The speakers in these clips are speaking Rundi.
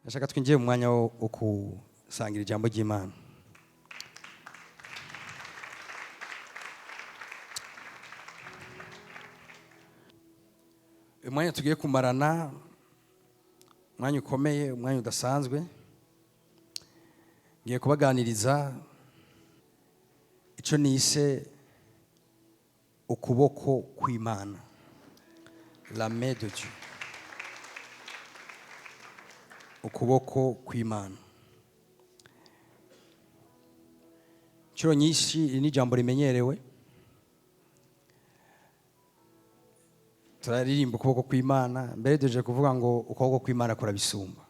Ndashaka twinjiye mu mwanya wo gusangira ijambo ry'Imana. Uyu mwanya tugiye kumarana, umwanya ukomeye, umwanya udasanzwe. Ngiye kubaganiriza icyo nise ukuboko kw'Imana, la main de Dieu. Ukuboko kw'Imana. Inshuro nyinshi iri ni ijambo rimenyerewe, turaririmba ukuboko kw'Imana. Mbere duje kuvuga ngo ukuboko kw'Imana kurabisumba,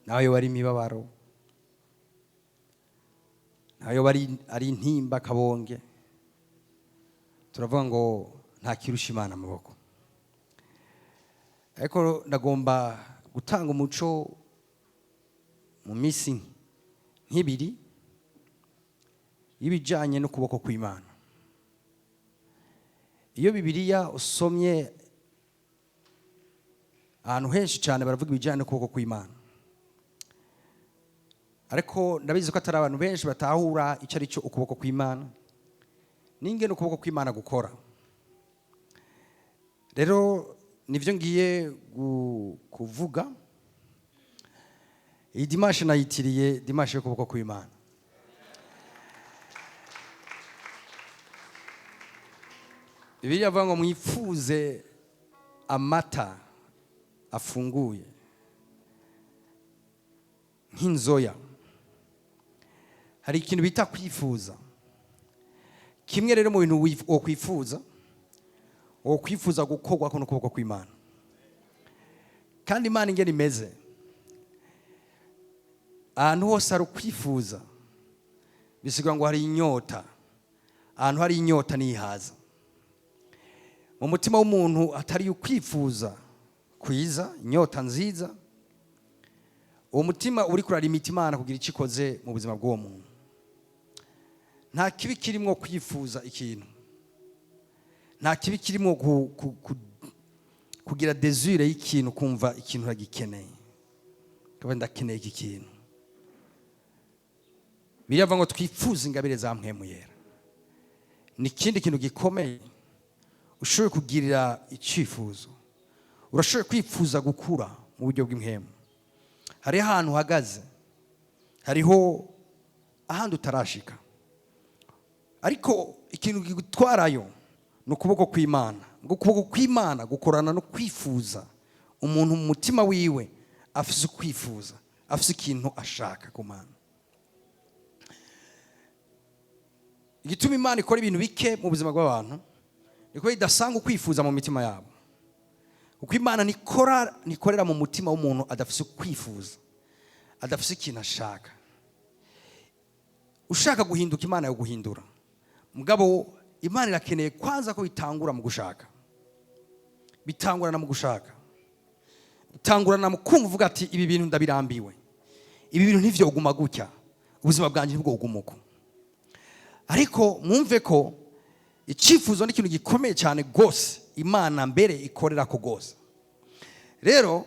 nawe wari imibabaro, nawe wari ari intimba kabonge, turavuga ngo nta kirusha Imana amaboko. Ariko ndagomba gutanga umuco mu minsi nk'ibiri y'ibijyanye n'ukuboko kw'Imana. Iyo Bibiliya usomye ahantu henshi cyane baravuga ibijyanye n'ukuboko kw'Imana, ariko ndabizi ko atari abantu benshi batahura icyo ari cyo ukuboko kw'Imana n'ingene ukuboko kw'Imana gukora. Rero nivyo ngiye kuvuga. Iyi dimanche nayitiriye dimanche y'ukuboko kw'Imana. Bibiliya ivuga ngo mwifuze amata afunguye nk'inzoya. Hari ikintu bita kwifuza. Kimwe rero mu bintu wokwifuza, wokwifuza gukorwa ko n'ukuboko kw'Imana. Kandi Imana ingene imeze, ahantu hose hari ukwifuza, bisigura ngo hari inyota. Ahantu hari inyota nihaza. Mu mutima w'umuntu atari ukwifuza kwiza, inyota nziza, uwo mutima uri kurarimita Imana kugira icyo ikoze mu buzima bw'uwo muntu. Nta kibi kirimo kwifuza ikintu, nta kibi kirimo kugira désir y'ikintu, kumva ikintu uragikeneye, ukaba ndakeneye iki kintu. Biravuga ngo twifuze ingabire za Mpwemu Yera. Ni ikindi kintu gikomeye ushoboye kugirira icyifuzo. Urashoboye kwifuza gukura mu buryo bw'impwemu. Hariho ahantu uhagaze, hariho ahandi utarashika, ariko ikintu kigutwarayo ni ukuboko kw'Imana. Ngo ukuboko kw'Imana gukorana no kwifuza. Umuntu mu mutima wiwe afise ukwifuza, afise ikintu ashaka ku Mana. Igituma Imana ikora ibintu bike mu buzima bw'abantu niko idasanga ukwifuza mu mitima yabo. Kuko Imana nikorera mu mutima w'umuntu adafise ukwifuza, adafise ikintu ashaka. Ushaka guhinduka, Imana yo guhindura. Mugabo Imana irakeneye kwanza ko bitangura mu gushaka. Bitangurana mu gushaka. Bitangurana mu kumva uvuga ati ibi bintu ndabirambiwe. Ibi bintu ntivyoguma gutya. Ubuzima bwanjye ntibwoguma uko. Ariko mwumve ko icyifuzo ni ikintu gikomeye cyane gose, Imana mbere ikorera ko gose. Rero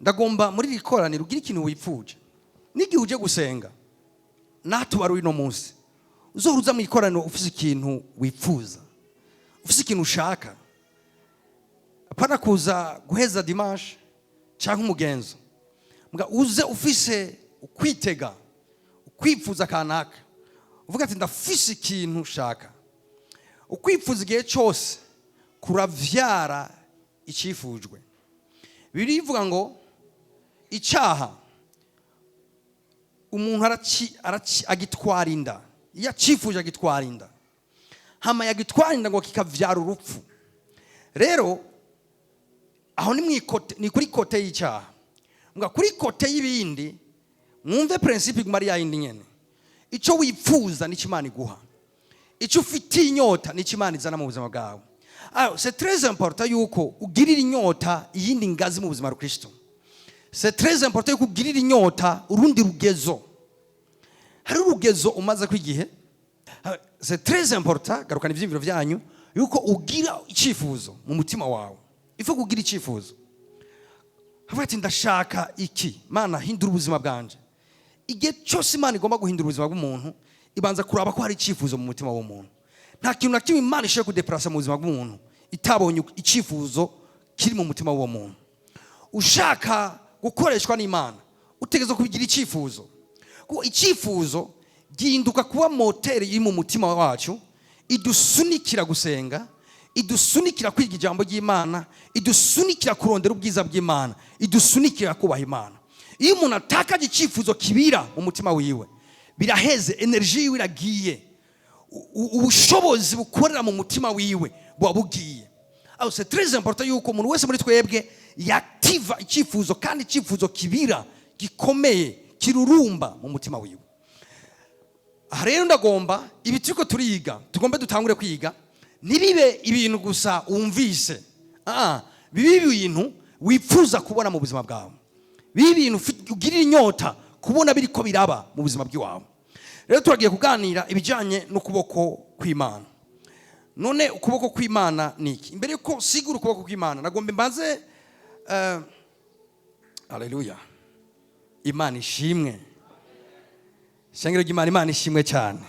ndagomba muri iri koraniro ugire ikintu wipfuje. N'igihe uje gusenga, natubara uno munsi, uzohora uza mu ikoraniro ufise ikintu wipfuza, ufise ikintu ushaka. Apana kuza guheza dimanche canke umugenzo. Mbwa uze ufise ukwitega, ukwifuza kanaka. Uvuga ati ndafise ikintu ushaka. Ukwifuza igihe cyose kuravyara icifujwe. Bibiliya ivuga ngo icyaha umuntu agitwara inda. Iyo acifuje agitwara inda. Hama yagitwara inda ngo kikavyara urupfu. Rero aho ni mwikote, ni kuri côté y'icyaha. Mbwa kuri côté y'ibindi mwumve principe iguma ari yayindi nyene. Icyo wipfuza nicyo Imana iguha. Icyo ufitiye inyota nicyo Imana izana mu buzima bwawe. Alors, c'est très important yuko ugirira inyota iyindi ngazi mu buzima bwa Kristo. C'est très important yuko ugirira inyota urundi rugezo. Hari urugezo umaze ko igihe. C'est très important, garukana ivyiyumviro vyanyu, yuko ugira icyifuzo mu mutima wawe. Il faut kugira icyifuzo. Avuga ati: "Ndashaka iki? Mana, hindura ubuzima bwanje." Igihe cyose Imana igomba guhindura ubuzima bw'umuntu, ibanza kuraba ko hari icyifuzo mu mutima w'umuntu. Nta kintu na kimwe Imana ishobora kudeparasa mu buzima bw'umuntu itabonye icyifuzo kiri mu mutima w'uwo muntu. Ushaka gukoreshwa n'Imana, utegerezwa kubigira icyifuzo, kuko icyifuzo gihinduka kuba moteri iri mu mutima wacu, idusunikira gusenga, idusunikira kwiga ijambo ry'Imana, idusunikira kurondera ubwiza bw'Imana, idusunikira kubaha Imana. Iyo umuntu atakaje icyifuzo kibira mu mutima wiwe, biraheze, énergie yiwe iragiye, ubushobozi bukorera mu mutima wiwe buba bugiye. Aho c'est très important yuko umuntu wese muri twebwe yativa icyifuzo, kandi icyifuzo kibira, gikomeye, kirurumba mu mutima wiwe. Aha rero ndagomba ibi turiko turiga, tugombe dutangure kwiga, ntibibe ibintu gusa wumvise. Bibe ibintu wifuza kubona mu buzima bwawe, bibe ibintu ugirira inyota kubona biriko biraba mu buzima bw'iwawe. Rero turagiye kuganira ibijyanye n'ukuboko kw'Imana. None ukuboko kw'Imana ni iki? Imbere yuko sigura ukuboko kw'Imana, nagomba mbanze, haleluya, Imana ishimwe. Ishengero ry'Imana, Imana ishimwe cyane.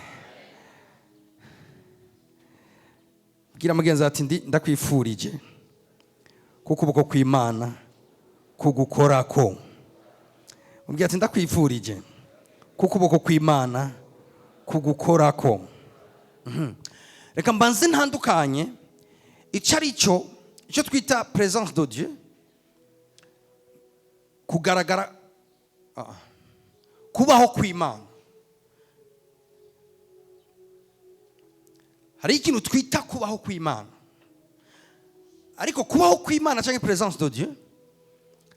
Bwira mugenzi ati: "Ndi ndakwifurije ko ukuboko kw'Imana kugukorako." Mubwira ati: "Ndakwifurije ko ukuboko kw'Imana kugukorako." Reka mbanze ntandukanye icyo ari cyo, icyo twita présence de Dieu, kugaragara, kubaho kw'Imana. Hari ikintu twita kubaho kw'Imana, ariko kubaho kw'Imana cyangwa présence de Dieu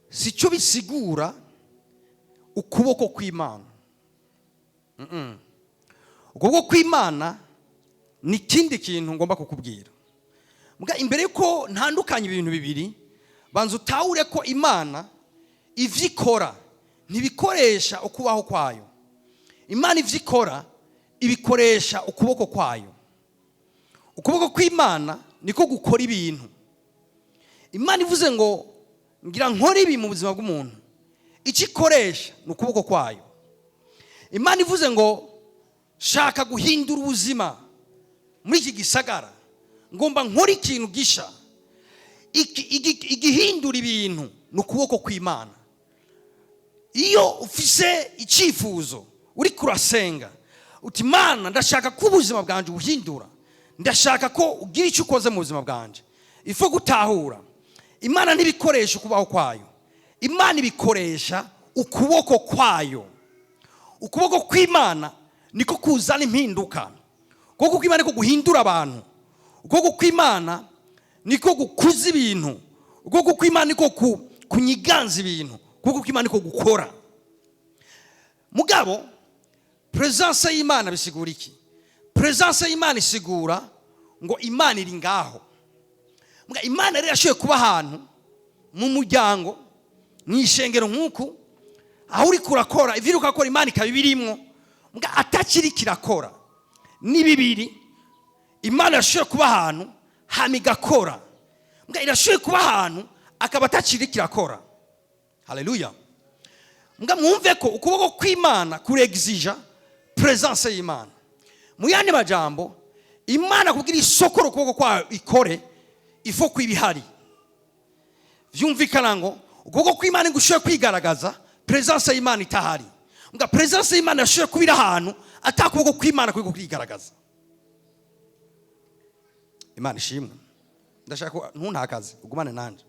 si cyo bisigura ukuboko kw'Imana. Ukuboko kw'Imana ni ikindi kintu ngomba kukubwira. Mbwa imbere yuko ntandukanye ibintu bibiri, banza utahure ko Imana ivyo ikora ntibikoresha ukubaho kwayo. Imana ivyo ikora ibikoresha ukuboko kwayo. Ukuboko kw'Imana niko gukora ibintu. Imana ivuze ngo: "Ngira nkore ibi mu buzima bw'umuntu," icyo ikoresha ni ukuboko kwayo. Imana ivuze ngo: "Shaka guhindura ubuzima muri iki gisagara, ngomba nkore ikintu gisha," igihindura ibintu ni ukuboko kw'Imana. Iyo ufise icyifuzo, uri kurasenga uti: "Mana, ndashaka ko ubuzima bwanjye ubuhindura, ndashaka ko ugira icyo ukoze mu buzima bwanjye," ifu gutahura Imana ntibikoresha ukubaho kwayo, Imana ibikoresha ukuboko kwayo. Ukuboko kw'Imana niko kuzana impinduka. Ukuboko kw'Imana niko guhindura abantu. Ukuboko kw'Imana niko gukuza ibintu. Ukuboko kw'Imana niko kunyiganza ibintu. Ukuboko kw'Imana niko gukora. Mugabo présence y'Imana bisigura iki? Présence y'Imana isigura ngo Imana iri ngaho. Mbwa Imana rero yashoboye kuba ahantu mu muryango, mu ishengero, nk'uku aho uri kurakora ivyo uri kurakora, Imana ikaba ibirimwo, mbwa atakiri kirakora. Ni bibiri: Imana yashoboye kuba ahantu hama igakora, mbwa irashoboye kuba ahantu akaba atakiri kirakora. Haleluya! Mbwa mwumve ko ukuboko kw'Imana kurexija présence y'Imana. Mu yandi majambo, Imana kugira isokora ukuboko kwayo ikore, il faut ko iba ihari. Vyumvikana ngo ukuboko kw'Imana ngushoboye kwigaragaza présence y'Imana itahari. Mbwa présence y'Imana yashoboye kuba iri ahantu atakuboko kw'Imana kuri kwigaragaza. Imana ishimwe. Ndashaka ko ntuntakaze, ugumane nanje.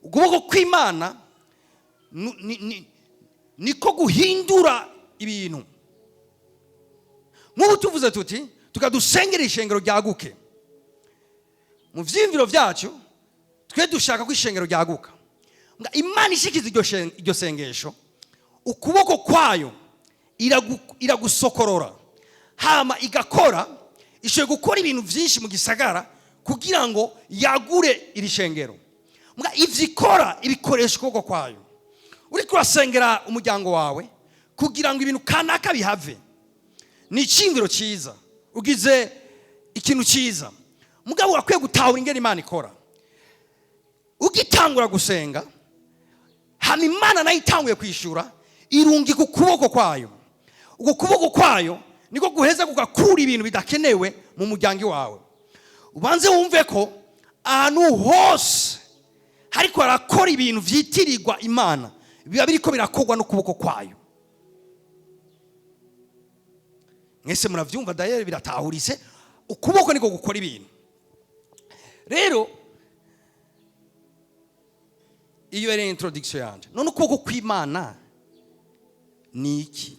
Ukuboko kw'Imana niko guhindura ibintu. Nk'ubu tuvuze tuti tukadusengera ishengero ryaguke, mu vyiyumviro vyacu twe dushaka ko ishengero ryaguka. Nga Imana ishikiza iryo sengesho, ukuboko kwayo iragusokorora hama igakora. Ishoboye gukora ibintu byinshi mu gisagara kugira ngo yagure iri shengero. Mbwa ivyo ikora ibikoresha ukuboko kwayo. Uriko urasengera umuryango wawe kugira ngo ibintu kanaka bihave, ni icyiyumviro cyiza, ugize ikintu cyiza, mugabo urakwiye gutahura ingene Imana ikora. Ugitangura gusenga. Hama Imana nayo itanguye kwishura, irungika ukuboko kwayo. Uko kuboko kwayo niko guheza kugakura ibintu bidakenewe mu muryango wawe. Ubanze wumve ko ahantu hose hariko harakora ibintu vyitirirwa Imana, biba biriko birakorwa n'ukuboko kwayo. Mwese muravyumva, dayere biratahuritse, ukuboko niko gukora ibintu. Rero iyo yari introduction yanje. None ukuboko kw'Imana ni iki?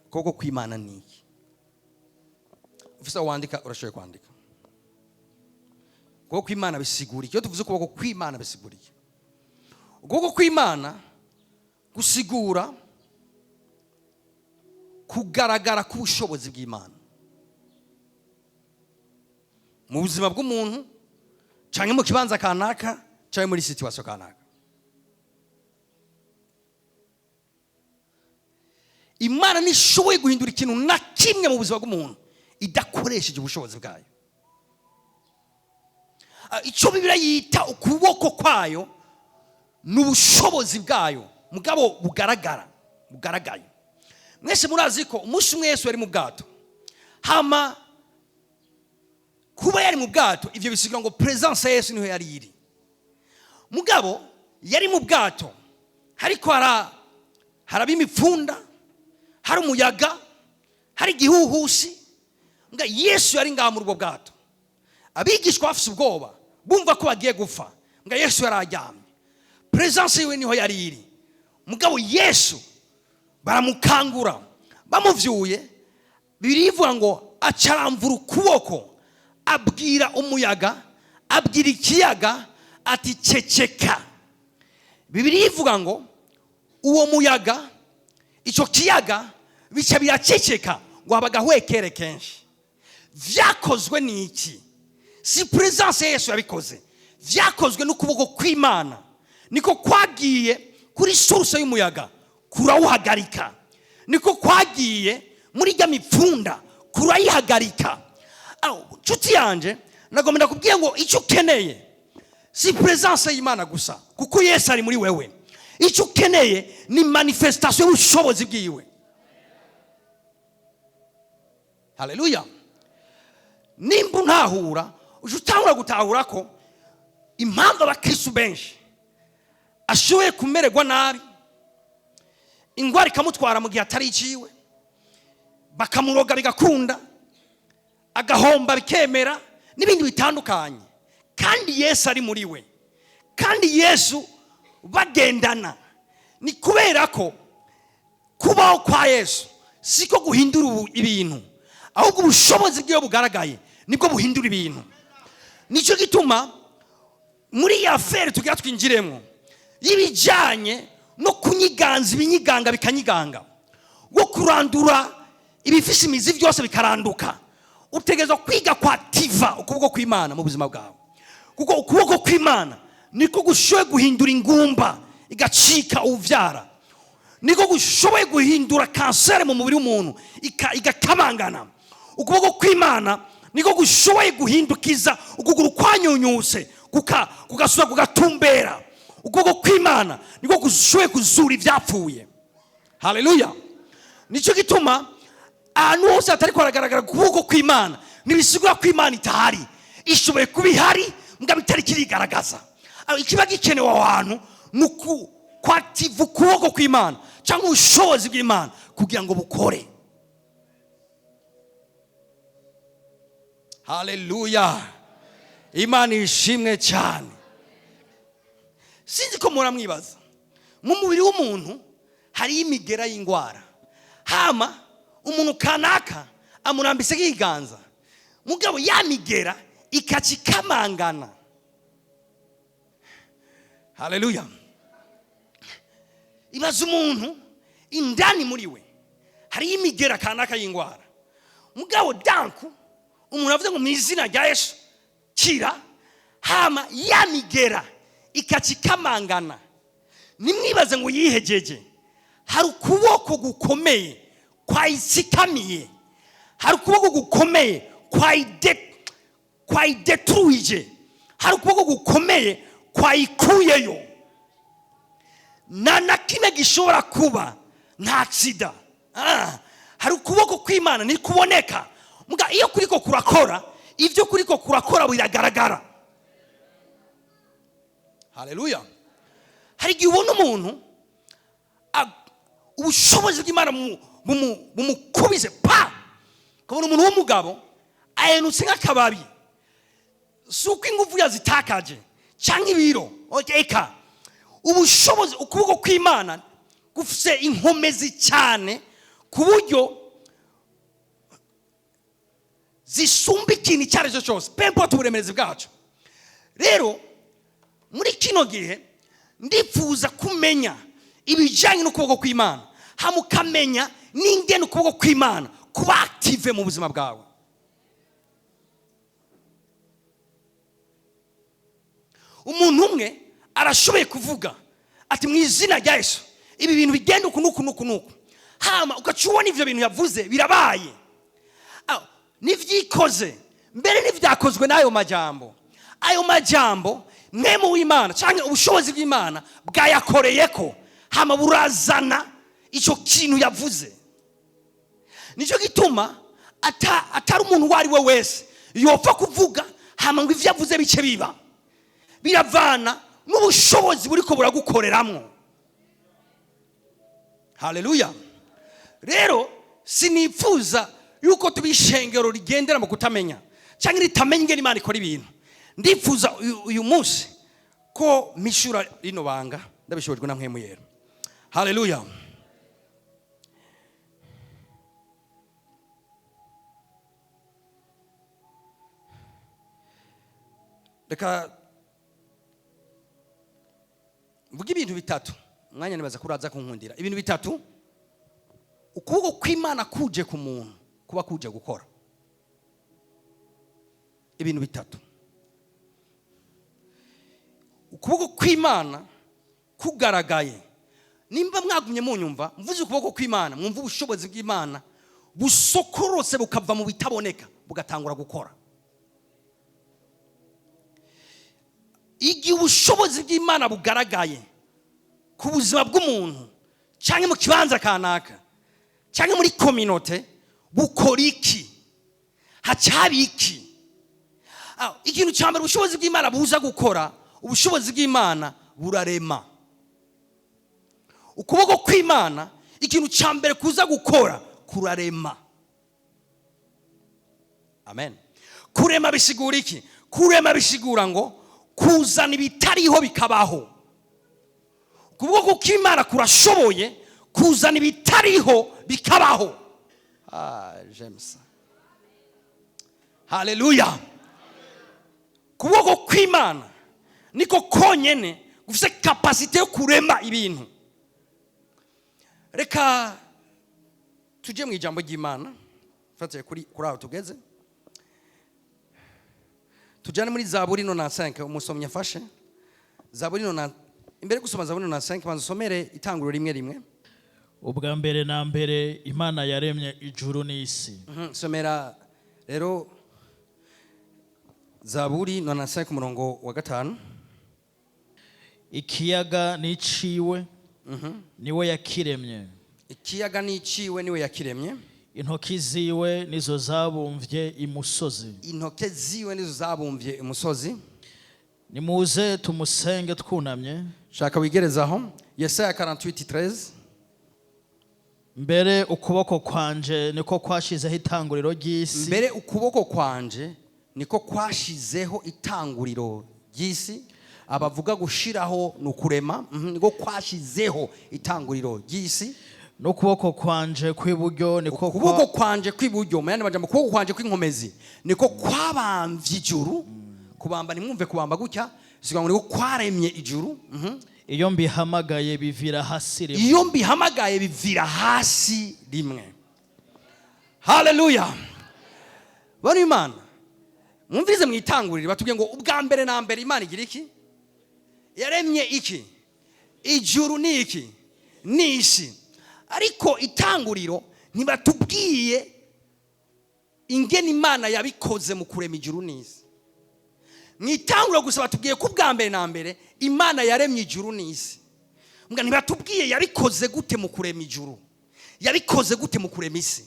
Ukuboko kw'Imana ni iki? Ufise aho wandika, urashoboye kwandika. Ukuboko kw'Imana bisigura iki? Iyo tuvuze ukuboko kw'Imana bisigura iki? Ukuboko kw'Imana gusigura kugaragara k'ubushobozi bw'Imana mu buzima bw'umuntu, canke mu kibanza kanaka, canke muri situation kanaka. Imana ntishoboye guhindura ikintu na kimwe mu buzima bw'umuntu idakoresheje ubushobozi bwayo. Icyo Bibiliya yita ukuboko kwayo ni ubushobozi bwayo, mugabo bugaragara, bugaragaye. Mwese murazi ko umunsi umwe Yesu yari mu bwato. Hama kuba yari mu bwato, ivyo bisigura ngo presence ya Yesu niho yari iri. Mugabo yari mu bwato, hariko haraba imipfunda, hari umuyaga, hari igihuhusi. Nga Yesu yari ngaha muri ubwo bwato. Abigishwa bafise ubwoba, bumva ko bagiye gupfa. Nga Yesu yari aryamye, presence yiwe niho yari iri. Mugabo Yesu baramukangura, bamuvyuye, Bibiliya ivuga ngo acaramvura ukuboko, abwira umuyaga, abwira ikiyaga ati ceceka. Bibiliya ivuga ngo uwo muyaga, ico kiyaga bica biraceceka, ngo haba agahwekere kenshi. Vyakozwe n'iki? Si presence ya Yesu yabikoze, vyakozwe n'ukuboko kw'Imana. Niko kwagiye kuri source y'umuyaga kurawuhagarika, niko kwagiye muri rya mipfunda kurayihagarika. Aho, nshuti yanje, nagomba ndakubwira ngo icyo ukeneye si presence y'Imana gusa, kuko Yesu ari muri wewe. Icyo ukeneye ni manifestation y'ubushobozi bwiwe. Haleluya. Nimba untahura, uje utangura gutahura ko impamvu abakristo benshi ashoboye kumererwa nabi, ingwara ikamutwara mu gihe atari iciwe, bakamuroga bigakunda, agahomba bikemera, n'ibindi bitandukanye, kandi Yesu ari muri we, kandi Yesu bagendana. Ni kubera ko kubaho kwa Yesu siko guhindura ibintu, ahubwo ubushobozi bw'iyo bugaragaye nibwo buhindura ibintu. Nicyo gituma muri ya affaire tugira twinjiremo y'ibijyanye no kunyiganza ibinyiganga bikanyiganga, wo kurandura ibifise imizi byose bikaranduka, utegerezwa kwiga kwativa ukuboko kw'Imana mu buzima bwawe, kuko ukuboko kw'Imana niko gushoboye guhindura ingumba igacika uvyara, niko gushoboye guhindura kanseri mu mubiri w'umuntu igakamangana. Ukuboko kw'Imana niko gushoboye guhindukiza ukuguru kwanyunyuse kugasubira kugatumbera. Ukuboko kw'Imana niko gushoboye kuzura ivyapfuye. Haleluya. Nicyo gituma ahantu hose hatari kugaragara ukuboko kw'Imana, ntibisigura ko Imana itahari. Ishoboye kuba ihari mugabo itari kirigaragaza. Aho ikiba gikenewe aho hantu ni kwativa ukuboko kw'Imana cyangwa ubushobozi bw'Imana kugira ngo bukore. Haleluya. Imana ishimwe cyane. Sinzi ko muramwibaza, mu mubiri w'umuntu hari imigera y'ingwara, hama umuntu kanaka amurambise ikiganza, mugabo ya migera ikacikamangana. Haleluya. Ibaza umuntu indani muri we hari imigera kanaka y'ingwara, mugabo danku umuntu avuze ngo mu izina rya Yesu kira, hama ya migera ikacikamangana. Nimwibaze ngo yihejeje, hari ukuboko gukomeye kwayitsikamiye, hari ukuboko gukomeye kwayidetruije, hari ukuboko gukomeye kwayikuyeyo. Nta na kimwe gishobora kuba nta sida. Hari ukuboko kw'Imana ntikuboneka, muga iyo kuriko kurakora, ibyo kuriko kurakora biragaragara. Haleluya! Hari igihe ubona umuntu ubushobozi bw'Imana bumukubise pa, ukabona umuntu w'umugabo ahenutse nk'akababi. Si uko ingufu yazitakaje cyangwa ibiro, eka, ubushobozi, ukuboko kw'Imana gufite inkomezi cyane ku buryo zisumba ikintu icyo ari cyo cyose, peu importe uburemerezi bwacu. Rero muri kino gihe ndifuza kumenya ibijyanye n'ukuboko kw'Imana, hama ukamenya n'ingene ukuboko kw'Imana kuba active mu buzima bwawe. Umuntu umwe arashoboye kuvuga ati: "Mu izina rya Yesu, ibi bintu bigenda uku n'uku n'uku n'uku," hama ugaca ubona ibyo bintu yavuze birabaye. N'ivyikoze mbere n'ibyakozwe n'ayo majambo. Ayo majambo mwemu w'Imana cyangwa ubushobozi bw'Imana bwayakoreyeko, hama burazana icyo kintu yavuze. Nicyo gituma atari umuntu uwo ari we wese yopfa kuvuga hama ngo ivyo avuze bice biba. Biravana n'ubushobozi buriko buragukoreramwo. Haleluya! Rero sinipfuza yuko tuba ishengero rigendera mu kutamenya cyangwa ritamenya ingene Imana ikora ibintu. Ndifuza uyu munsi ko mishura rino banga, ndabishobojwe na Mpwemu Yera. Haleluya! Reka mvuge ibintu bitatu. Umwanya nibaza ko uraza kunkundira. Ibintu bitatu ukuboko kw'Imana kuje ku muntu kuba kuje gukora. Ibintu bitatu ukuboko kw'Imana kugaragaye. Nimba mwagumye munyumva, mvuze ukuboko kw'Imana, mwumva ubushobozi bw'Imana busokorose bukava mu bitaboneka bugatangura gukora. Igihe ubushobozi bw'Imana bugaragaye ku buzima bw'umuntu cyangwa mu kibanza kanaka cyangwa muri communauté, bukora iki? Hacaba iki? Ikintu cya mbere ubushobozi bw'Imana buza gukora, ubushobozi bw'Imana burarema. Ukuboko kw'Imana, ikintu cya mbere kuza gukora, kurarema. Amen. Kurema bisigura iki? Kurema bisigura ngo kuzana ibitariho bikabaho. Ukuboko kw'Imana kurashoboye kuzana ibitariho bikabaho. J'aime ça. Haleluya! Ukuboko kw'Imana niko konyene gufite capacité yo kurema ibintu. Reka tujye mu ijambo ry'Imana, mfatiye kuri aho tugeze, tujyane muri Zaburi 95. Umusomyi afashe Zaburi nona. Imbere yo gusoma Zaburi 95, banza usomere itanguriro rimwe rimwe. Ubwa mbere na mbere Imana yaremye ijuru n'isi. Somera rero Zaburi 95 umurongo wa 5. Ikiyaga n'iciwe, niwe yakiremye. Ikiyaga n'iciwe, niwe yakiremye. Intoki ziwe nizo zabumvye imusozi. Intoke ziwe nizo zabumvye umusozi. Nimuze tumusenge twunamye. Shaka wigerezaho Yesaya 48:13. Mbere ukuboko kwanje niko kwashizeho itanguriro ry'isi. Mbere ukuboko kwanje niko kwashizeho itanguriro ry'isi. Abavuga gushiraho ni ukurema. Niko kwashizeho itanguriro ry'isi. N'ukuboko kwanje kw'iburyo niko Ukuboko kwanje kw'iburyo, mu yandi majambo, ukuboko kwanje kw'inkomezi niko kwabamvye ijuru. Kubamba, nimwumve kubamba gutya, bisigura ngo niko kwaremye ijuru. Iyo mbihamagaye bivira hasi rimwe. Iyo mbihamagaye bivira hasi rimwe. Haleluya! Bano Imana, mwumvirize, mu itanguriro batubwiye ngo ubwa mbere na mbere Imana igira iki? Yaremye iki? Ijuru ni iki? Ni isi. Ariko itanguriro ntibatubwiye ingene Imana yabikoze mu kurema ijuru n'isi. Mu itanguriro gusa batubwiye ko ubwa mbere na mbere Imana yaremye ijuru n'isi. Mbwa ntibatubwiye yabikoze gute mu kurema ijuru, yabikoze gute mu kurema isi.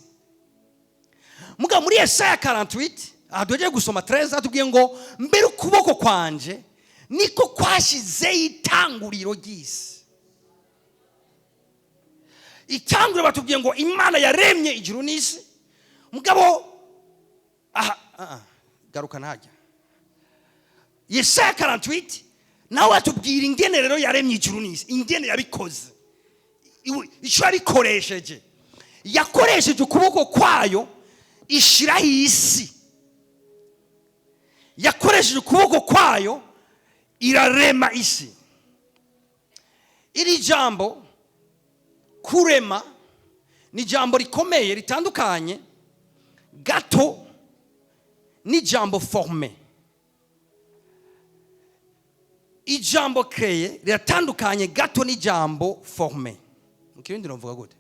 Mugabo muri Yesaya 48, aha duhejeje gusoma 13, atubwiye ngo: "Mbere ukuboko kwanje niko kwashyizeho itanguriro ry'isi." Itanguriro batubwiye ngo Imana yaremye ijuru n'isi. Mugabo aha garuka ntajya Yesaya 48, nawe atubwira ingene rero yaremye ijuru n'isi, ingene yabikoze, icyo yabikoresheje. Yakoresheje ukuboko kwayo ishiraho isi, yakoresheje ukuboko kwayo irarema isi. Iri jambo kurema ni ijambo rikomeye, ritandukanye gato n'ijambo former. Ijambo créer riratandukanye gato n'ijambo former. Mu Kirundi novuga gute?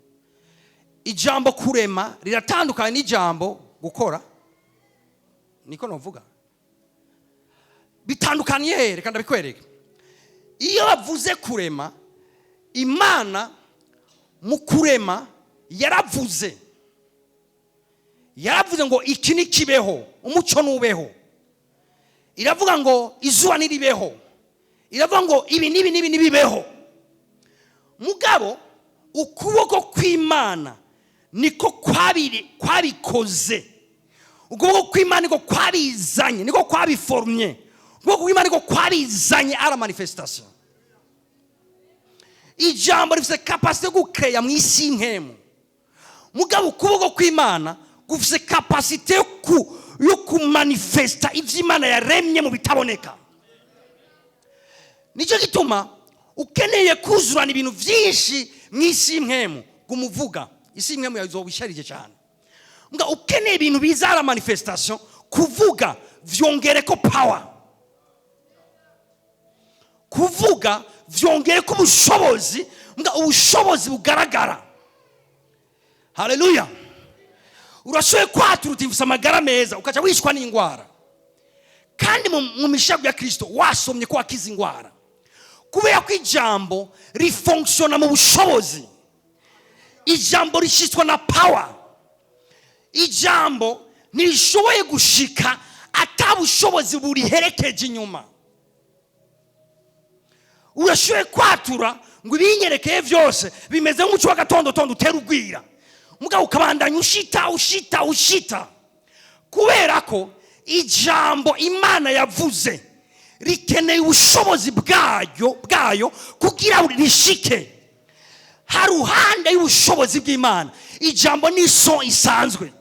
Ijambo kurema riratandukanye n'ijambo gukora, niko novuga. Bitandukaniye he? Reka ndabikwereke. Iyo bavuze kurema, Imana mu kurema yaravuze, yaravuze ngo: "Iki nikibeho, umuco nubeho." Iravuga ngo: "Izuba niribeho." Iravuga ngo: "Ibi n'ibi n'ibi nibibeho." Mugabo ukuboko kw'Imana niko kwabikoze, ukuboko kw'Imana niko kwabizanye, niko kwabiforumye, ukuboko kw'Imana niko kwabizanye à la manifestation. Ijambo rifite capacité yo gukeya mu isi y'impemu, mugabo ukuboko kw'Imana gufite capacité yo kumanifesta ibyo Imana yaremye mu bitaboneka. Nicyo gituma ukeneye kuzurana ibintu byinshi mu isi y'impemu, gumuvuga, isi y'impemu yawe izoba isharije cyane. Mbwa ukeneye ibintu biza à la manifestation, kuvuga vyongere ko power, kuvuga vyongere ko ubushobozi, mbwa ubushobozi bugaragara. Haleluya! Urashoboye kwatura uti: "Mfise amagara meza," ukaca wishwa n'indwara, kandi mu mishago ya Kristo wasomye ko wakiza indwara. Kubera ko ijambo rifonctionna mu bushobozi, ijambo rishyitswa na power. Ijambo ntirishoboye gushika ata bushobozi buriherekeje inyuma. Urashoboye kwatura ngo: "Ibinyerekeye byose bimeze nk'umuco w'agatondotondo utera ugwira," mugabo ukabandanya ushita, ushita, ushita, kubera ko ijambo Imana yavuze rikeneye ubushobozi bwayo kugira rishike. Haruhande y'ubushobozi bw'Imana, ijambo ni so isanzwe.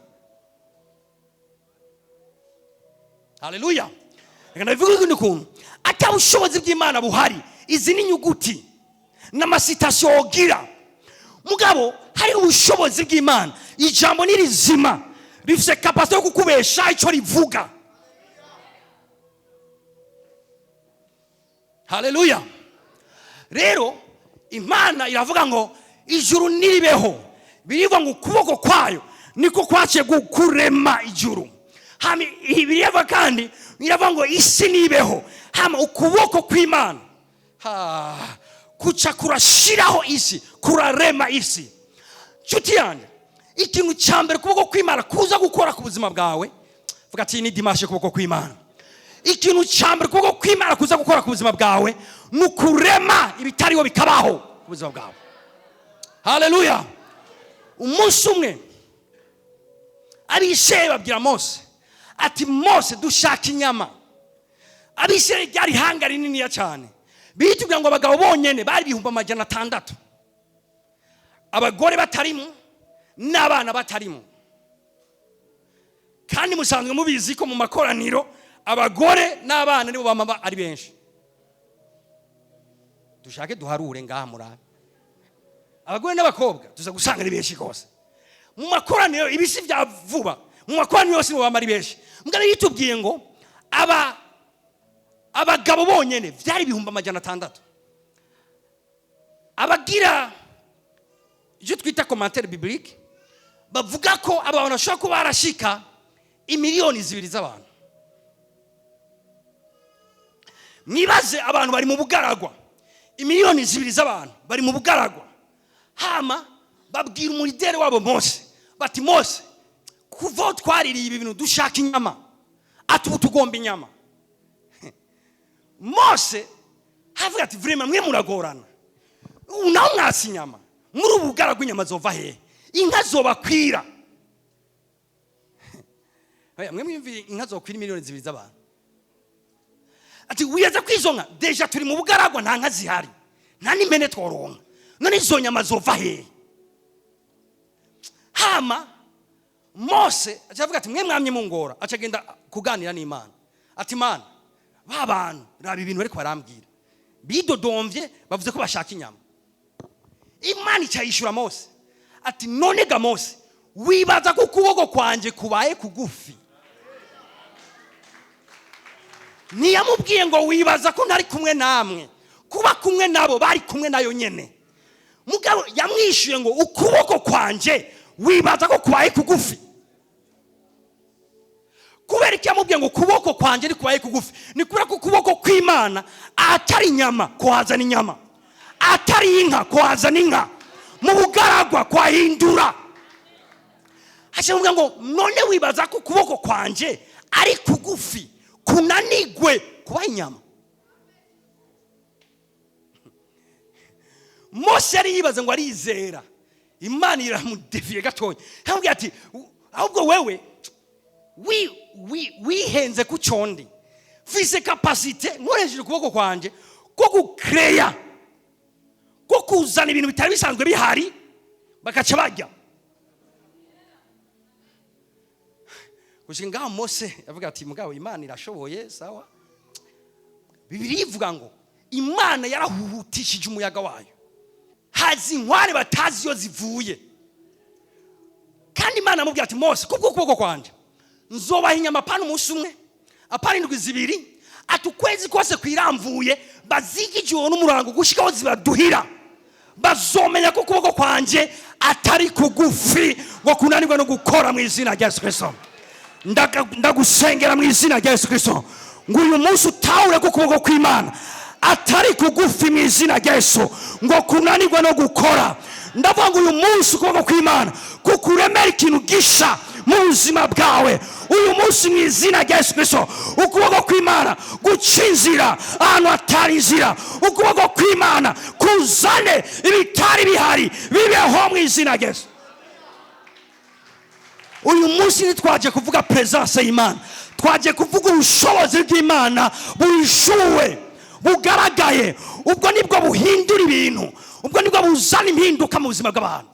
Haleluya! Reka ndabivuge ukundi kuntu: ata bushobozi bw'Imana buhari, izi ni inyuguti n'amacitations wogira. Mugabo hari ubushobozi bw'Imana, ijambo ni rizima, rifite capacité yo kukubesha icyo rivuga. Haleluya! Rero Imana iravuga ngo: "Ijuru niribeho." Birivuga ngo ukuboko kwayo niko kwaciye kurema ijuru. Hama birivuga kandi, iravuga ngo: "Isi nibeho." Hama ukuboko kw'Imana kuca kurashiraho isi, kurarema isi. Nshuti yanjye, ikintu cya mbere ukuboko kw'Imana kuza gukora ku buzima bwawe, vuga ati: "Ni dimanche." Ukuboko kw'Imana, ikintu cya mbere ukuboko kw'Imana kuza gukora ku buzima bwawe ni ukurema ibitariho bikabaho ku buzima bwawe. Haleluya! Umunsi umwe Abisirayeli babwira Mose ati: "Mose, dushaka inyama." Abisirayeli ryari ihanga rininiya cyane. Bitubwira ngo abagabo bonyene bari 600,000, abagore batarimo n'abana batarimo. Kandi musanzwe mubizi ko mu makoraniro abagore n'abana nibo bama ari benshi. Dushake duharure ngaha murabe, abagore n'abakobwa tuza gusanga ari benshi rwose mu makoraniro. Ibisi bya vuba, mu makoraniro yose nibo bama ari benshi. Mbwa yitubwiye ngo aba abagabo bonyene byari 600,000. Abagira icyo twita commentaire biblique bavuga ko aba bantu bashobora kuba barashika imiliyoni 2 z'abantu. Mwibaze, abantu bari mu bugaragwa. 2 miliyoni z'abantu bari mu bugaragwa. Hama babwira umu leader wabo Mose bati: "Mose, kuva aho twaririye ibi bintu, dushaka inyama." Ati: "Ubu tugomba inyama." Mose havuga ati: "Vraiment, mwe muragorana. Ubu naho mwasi inyama muri ubu bugaragwa, inyama zova hehe? Inka zobakwira?" Oya, mwe mwiyumviye inka zokwira 2 miliyoni z'abantu? Ati: "Wiyaza ko izo nka, déjà turi mu bugaragwa, nta nka zihari, nta n'impene tworonka, none izo nyama zova hehe?" Hama Mose aca avuga ati: "Mwe mwamye mungora." Aca agenda kuganira n'Imana ati: "Mana, ba bantu, raba ibintu bariko barambwira, bidodomvye, bavuze ko bashaka inyama." Imana ica yishura Mose ati: "None ga Mose, wibaza ko ukuboko kwanje kubaye kugufi?" Ntiyamubwiye ngo: "Wibaza ko ntari kumwe namwe?" Kuba kumwe nabo, bari kumwe nayo nyene. Mugabo yamwishuye ngo: "Ukuboko kwanje wibaza ko kubaye kugufi?" Kubera iki yamubwiye ngo ukuboko kwanje ni kubaye kugufi? Ni kubera ko ukuboko kw'Imana, atari inyama kuhazana inyama, atari inka kuhazana inka, mu bugaragwa kwahindura. Haca ngo: "None wibaza ko ukuboko kwanje ari kugufi kunanigwe kubaha inyama?" Mose yari yibaza ngo arizera Imana, iramudeviye gatonya. Yamubwiye ati: "Ahubwo wewe wihenze ku condi mfise capacité, nkoresheje ukuboko kwanje, ko gukereya, ko kuzana ibintu bitari bisanzwe bihari, bakaca bajya." Gushika ngaho Mose avuga ati: "Mugabo Imana irashoboye, sawa." Bibiliya ivuga ngo Imana yarahuhutishije umuyaga wayo, haza inkware batazi iyo zivuye. Kandi Imana amubwira ati: "Mose, kubwo ukuboko kwanje nzobaha inyama, apana umunsi umwe, apana indwi 2, ati ukwezi kose kwiramvuye, bazige ijoro n'umurango gushikaho zibaduhira, bazomenya ko ukuboko kwanje atari kugufi ngo kunanirwa no gukora." Mu izina rya Yesu Kristo, ndagusengera mu izina rya Yesu Kristo ngo uyu munsi utahure ko ukuboko kw'Imana atari kugufi, mu izina rya Yesu, ngo kunanirwa no gukora. Ndavuga ngo uyu munsi ukuboko kw'Imana kukuremera ikintu gisha mu buzima bwawe. Uyu munsi, mu izina rya Yesu Kristo, ukuboko kw'Imana guca inzira ahantu hatari inzira, ukuboko kw'Imana kuzane ibitari bihari bibeho, mu izina rya Yesu. Uyu munsi ntitwaje kuvuga presence y'Imana, twaje kuvuga ubushobozi bw'Imana buhishuwe, bugaragaye. Ubwo nibwo buhindura ibintu, ubwo nibwo buzana impinduka mu buzima bw'abantu.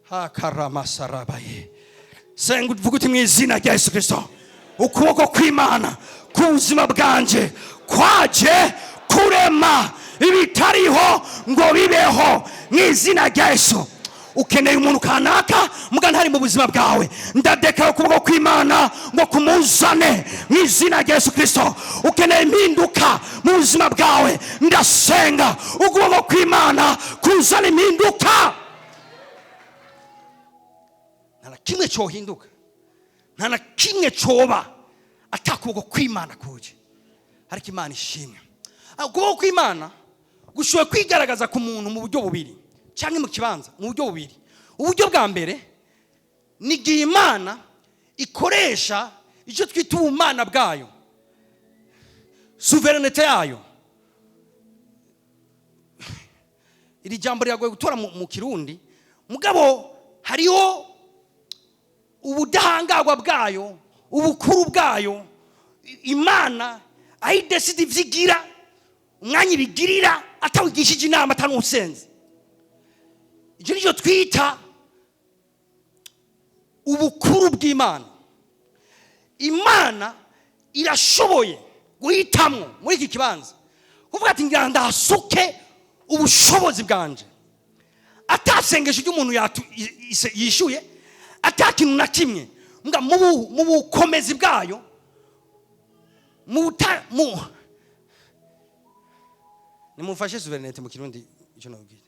Hakaramasarabaye. Senga uvuga uti: "Mu izina rya Yesu Kristo, ukuboko kw'Imana ku buzima bwanje kwaje kurema ibitariho ngo bibeho, mu izina rya Yesu." Ukeneye umuntu kanaka muga ntari mu buzima bwawe, ndadekara ukuboko kw'Imana ngo kumuzane, mu izina rya Yesu Kristo. Ukeneye impinduka mu buzima bwawe, ndasenga ukuboko kw'Imana kuzana impinduka. Nta na kimwe cyohinduka, nta na kimwe cyoba atakuboko kw'Imana kuje. Ariko Imana ishimwe, ukuboko kw'Imana gushoboye kwigaragaza ku muntu mu buryo bubiri, cyangwa mu kibanza mu buryo bubiri. Uburyo bwa mbere ni igihe Imana ikoresha icyo twita ubumana bwayo, souveraineté yayo. Iri jambo riragoye gutora mu Kirundi, mugabo hariho ubudahangarwa bwayo, ubukuru bwayo. Imana aho idesida ivyo igira, umwanya ibigirira atawigishije inama, atanusenze. Icyo nicyo twita ubukuru bw'Imana. Imana irashoboye guhitamwo muri iki kibanza kuvuga ati: "Ngira ndahasuke ubushobozi bwanje," atasengesho ry'umuntu yishyuye, ata kintu na kimwe. Mbwa mu bukomezi bwayo, mu buta mu nimumfashe, souveraineté mu Kirundi icyo nabwira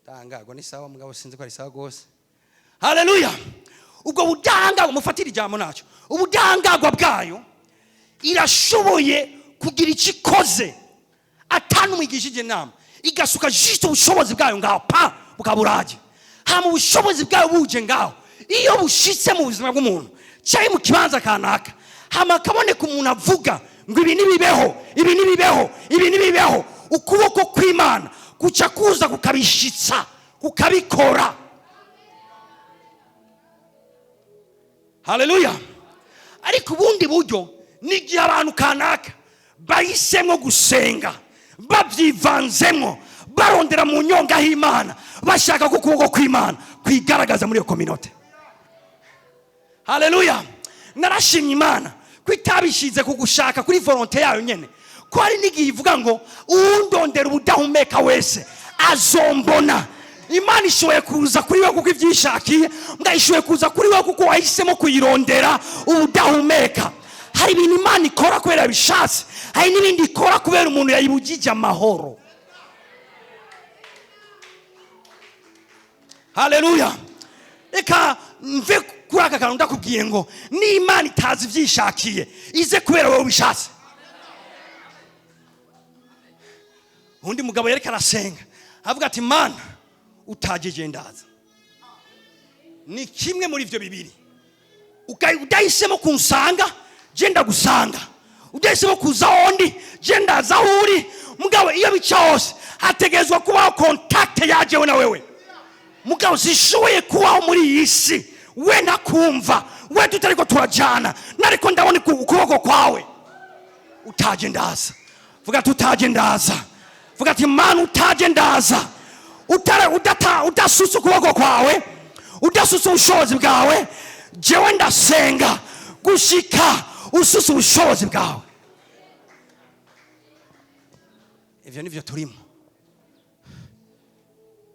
tangagwa ni sawa, mugabo sinzi ko ari sawa rwose. Haleluya! Ubwo budahangarwa, mufatire ijambo nacyo, Ubudahangarwa bwayo, irashoboye kugira icyo ikoze atanumwigishije inama, igasuka juste ubushobozi bwayo ngaho, pa bukaburaje. Hama ubushobozi bwayo buje ngaho, iyo bushitse mu buzima bw'umuntu cyangwa mu kibanza kanaka, hama akaboneka umuntu avuga ngo ibi nibibeho, ibi nibibeho, ibi nibibeho, ukuboko kw'Imana guca kuza kukabishitsa, kukabikora. Haleluya. Ariko ubundi buryo ni igihe abantu kanaka bahisemo gusenga babyivanzemo, barondera mu nyonga h'Imana, bashaka ko ukuboko kw'Imana kwigaragaza muri iyo kominote. Haleluya. Narashimye Imana ko itabishize ku gushaka kuri volonté yayo nyene, ko hari n'igihe ivuga ngo uwundondera ubudahumeka wese azombona. Imana ishoboye kuza kuri we kuko ibyishakiye, mbwa ishoboye kuza kuri we kuko wahisemo kuyirondera ubudahumeka. Hari ibintu Imana ikora kubera yabishatse, hari n'ibindi ikora kubera umuntu yayibugije amahoro. Haleluya. Reka mve kuri aka kantu ndakubwiye ngo n'Imana itazi ibyishakiye, ize kubera wowe ubishatse. Undi mugabo yariko arasenga avuga ati Mana utajeje ndaza. Ni kimwe muri ivyo bibiri, udahisemo kunsanga je ndagusanga, udahisemo kuza aho ndi je ndaza aho uri. Mugabo iyo bica hose hategerezwa kubaho contact yajewe na wewe. Mugabo zishoboye kubaho muri iyi si we ntakumva, we tutariko turajana, nariko ndabona ukuboko kwawe. Utaje ndaza. Vuga ati utaje ndaza. Vuga ati Mana utaje ndaza. Udasutse ukuboko kwawe, udasutse ubushobozi bwawe, jewe ndasenga gushika usutse ubushobozi bwawe. Ivyo nivyo turimo.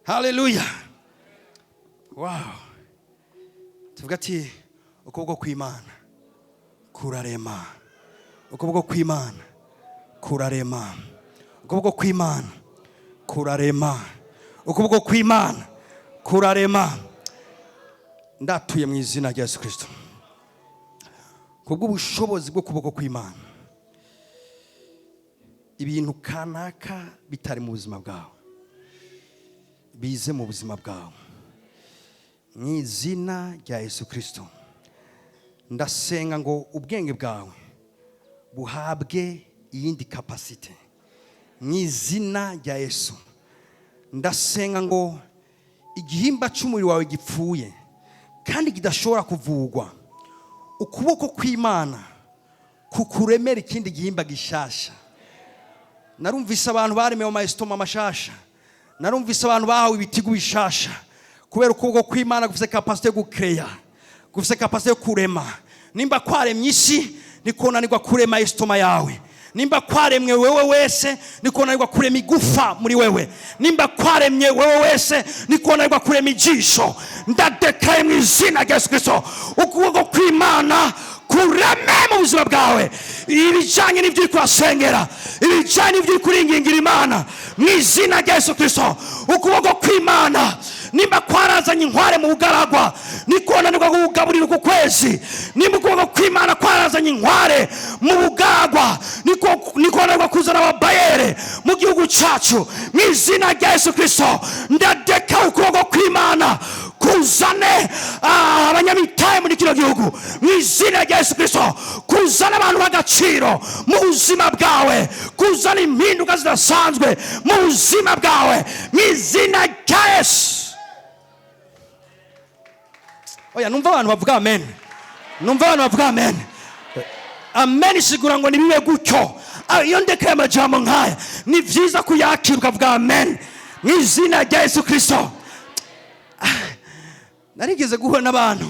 Haleluya. Wow. Tuvuga ati ukuboko kw'Imana kurarema, ukuboko kw'Imana kurarema, ukuboko kw'Imana kurarema, ukuboko kw'Imana kurarema. Ndatuye mu izina rya Yesu Kristo, kubw'ubushobozi bwo kuboko kw'Imana, ibintu kanaka bitari mu buzima bwawe bize mu buzima bwawe mu izina rya Yesu Kristo. Ndasenga ngo ubwenge bwawe buhabwe iyindi kapasite mu izina rya Yesu. Ndasenga ngo igihimba cy'umubiri wawe gipfuye kandi kidashobora kuvugwa, ukuboko kw'Imana kukuremera ikindi gihimba gishasha. Narumvise abantu baremewe ama mashasha, narumvise abantu bahawe ibitigu bishasha kubera ukuboko kw'Imana gufise kapasite yo gucreya, gufise kapasite yo kurema. Nimba kwaremye isi, nikonanirwa kurema estoma yawe. Nimba kwaremwe wewe wese, nikonanirwa kurema igufa muri wewe. Nimba kwaremye wewe wese, nikonanirwa kurema ijisho. Ndadekaye mu izina rya Yesu Kristo, ukuboko kw'Imana kureme mu buzima bwawe ibijanye n'ibyo uri kurasengera, ibijanye n'ibyo uri kuringingira Imana mu izina rya Yesu Kristo. Ukuboko kw'Imana nimba kwarazanye inkware mu bugaragwa, nikonanirwa kugaburira uku kwezi. Nimba ukuboko kw'Imana kwarazanye inkware mu bugaragwa, nikonanirwa kuzana ababayere mu gihugu cyacu mu izina rya Yesu Kristo. Ndadeka ukuboko kw'Imana kuzane abanyamitahe muri kino gihugu mu izina rya Yesu Kristo, kuzana abantu b'agaciro mu buzima bwawe, kuzana impinduka zidasanzwe mu buzima bwawe mu izina rya Yesu. Oya, numva abantu bavuga amen. Numva abantu bavuga amen. Amen isigura ngo nibibe gutyo. Iyo ndekeye amajambo nkaya ni vyiza kuyakira ukavuga amen mu izina rya Yesu Kristo. Narigeze guhura n'abantu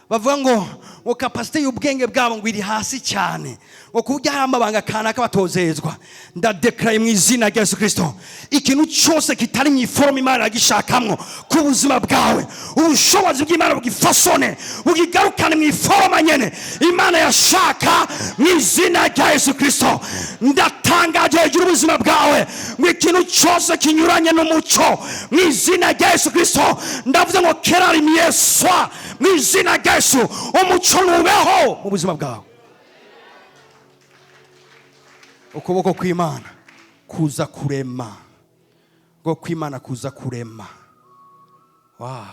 bavuga ngo kapasite y'ubwenge bwabo ngo iri hasi cyane, ngo ku buryo hari amabanga kanaka batozezwa. Ndadekaraye mu izina rya Yesu Kristo, ikintu cyose kitari mu iforomo Imana yagishakamwo ku buzima bwawe, ubushobozi bw'Imana bugifasone bugigarukane mu iforoma nyene Imana yashaka mu izina rya Yesu Kristo. Ndatangaje hejuru ubuzima bwawe ngo ikintu cyose kinyuranye n'umuco mu izina rya Yesu Kristo, ndavuze ngo kerari miyeswa mu izina rya Yesu, umuco Umuco nubeho mu buzima bwawe. Ukuboko kw'Imana kuza kurema, ukuboko kw'Imana kuza kurema. Wow.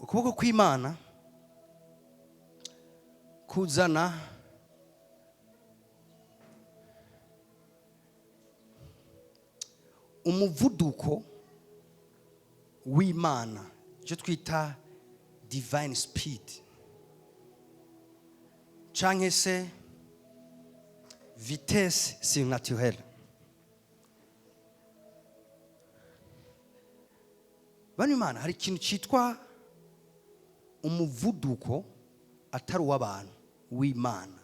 Ukuboko kw'Imana kuzana umuvuduko w'Imana, icyo twita divine speed canke se vitesse surnaturelle. Bano Imana, hari ikintu cyitwa umuvuduko atari uw'abantu, w'Imana.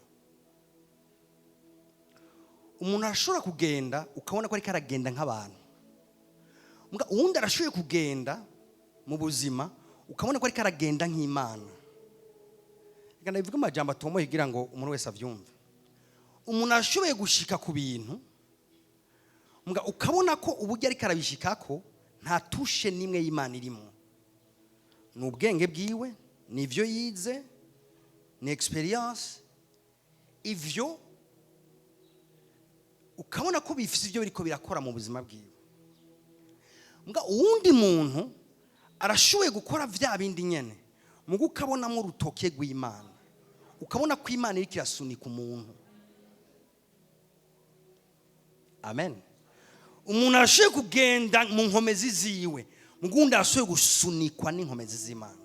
Umuntu arashobora kugenda ukabona ko ariko aragenda nk'abantu. Muga uwundi arashoboye kugenda mu buzima ukabona ko ariko aragenda nk'Imana. Reka ndabivuge amajambo atomoye kugira ngo umuntu wese avyumve. Umuntu arashoboye gushika ku bintu, muga ukabona ko uburyo ariko arabishikako nta touche n'imwe y'Imana irimo. Ni ubwenge bwiwe, ni ivyo yize, ni experience, ivyo ukabona ko bifise ivyo biriko birakora mu buzima bwiwe. Muga uwundi muntu arashoboye gukora vya bindi nyene, muga ukabonamo urutoke rw'Imana, ukabona ko Imana iriko irasunika umuntu. Amen. Umuntu arashoboye kugenda mu nkomezi ziwe, muga uwundi arashoboye gusunikwa n'inkomezi z'Imana.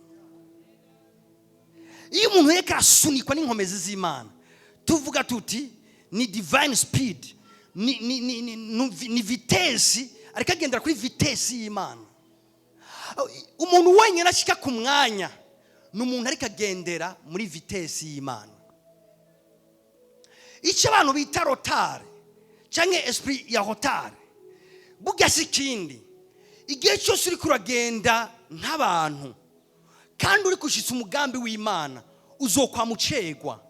Iyo umuntu yariko arasunikwa n'inkomezi z'Imana, tuvuga tuti ni divine speed, ni vitesse, ariko agendera kuri vitesse y'Imana. Umuntu wenyine ashika ku mwanya ni umuntu ariko agendera muri vitesse y'Imana. Icyo abantu bita retard canke esprit ya retard, burya si ikindi. Igihe cyose uriko uragenda nk'abantu kandi uri gushitsa umugambi w'Imana, uzokwama ucegwa.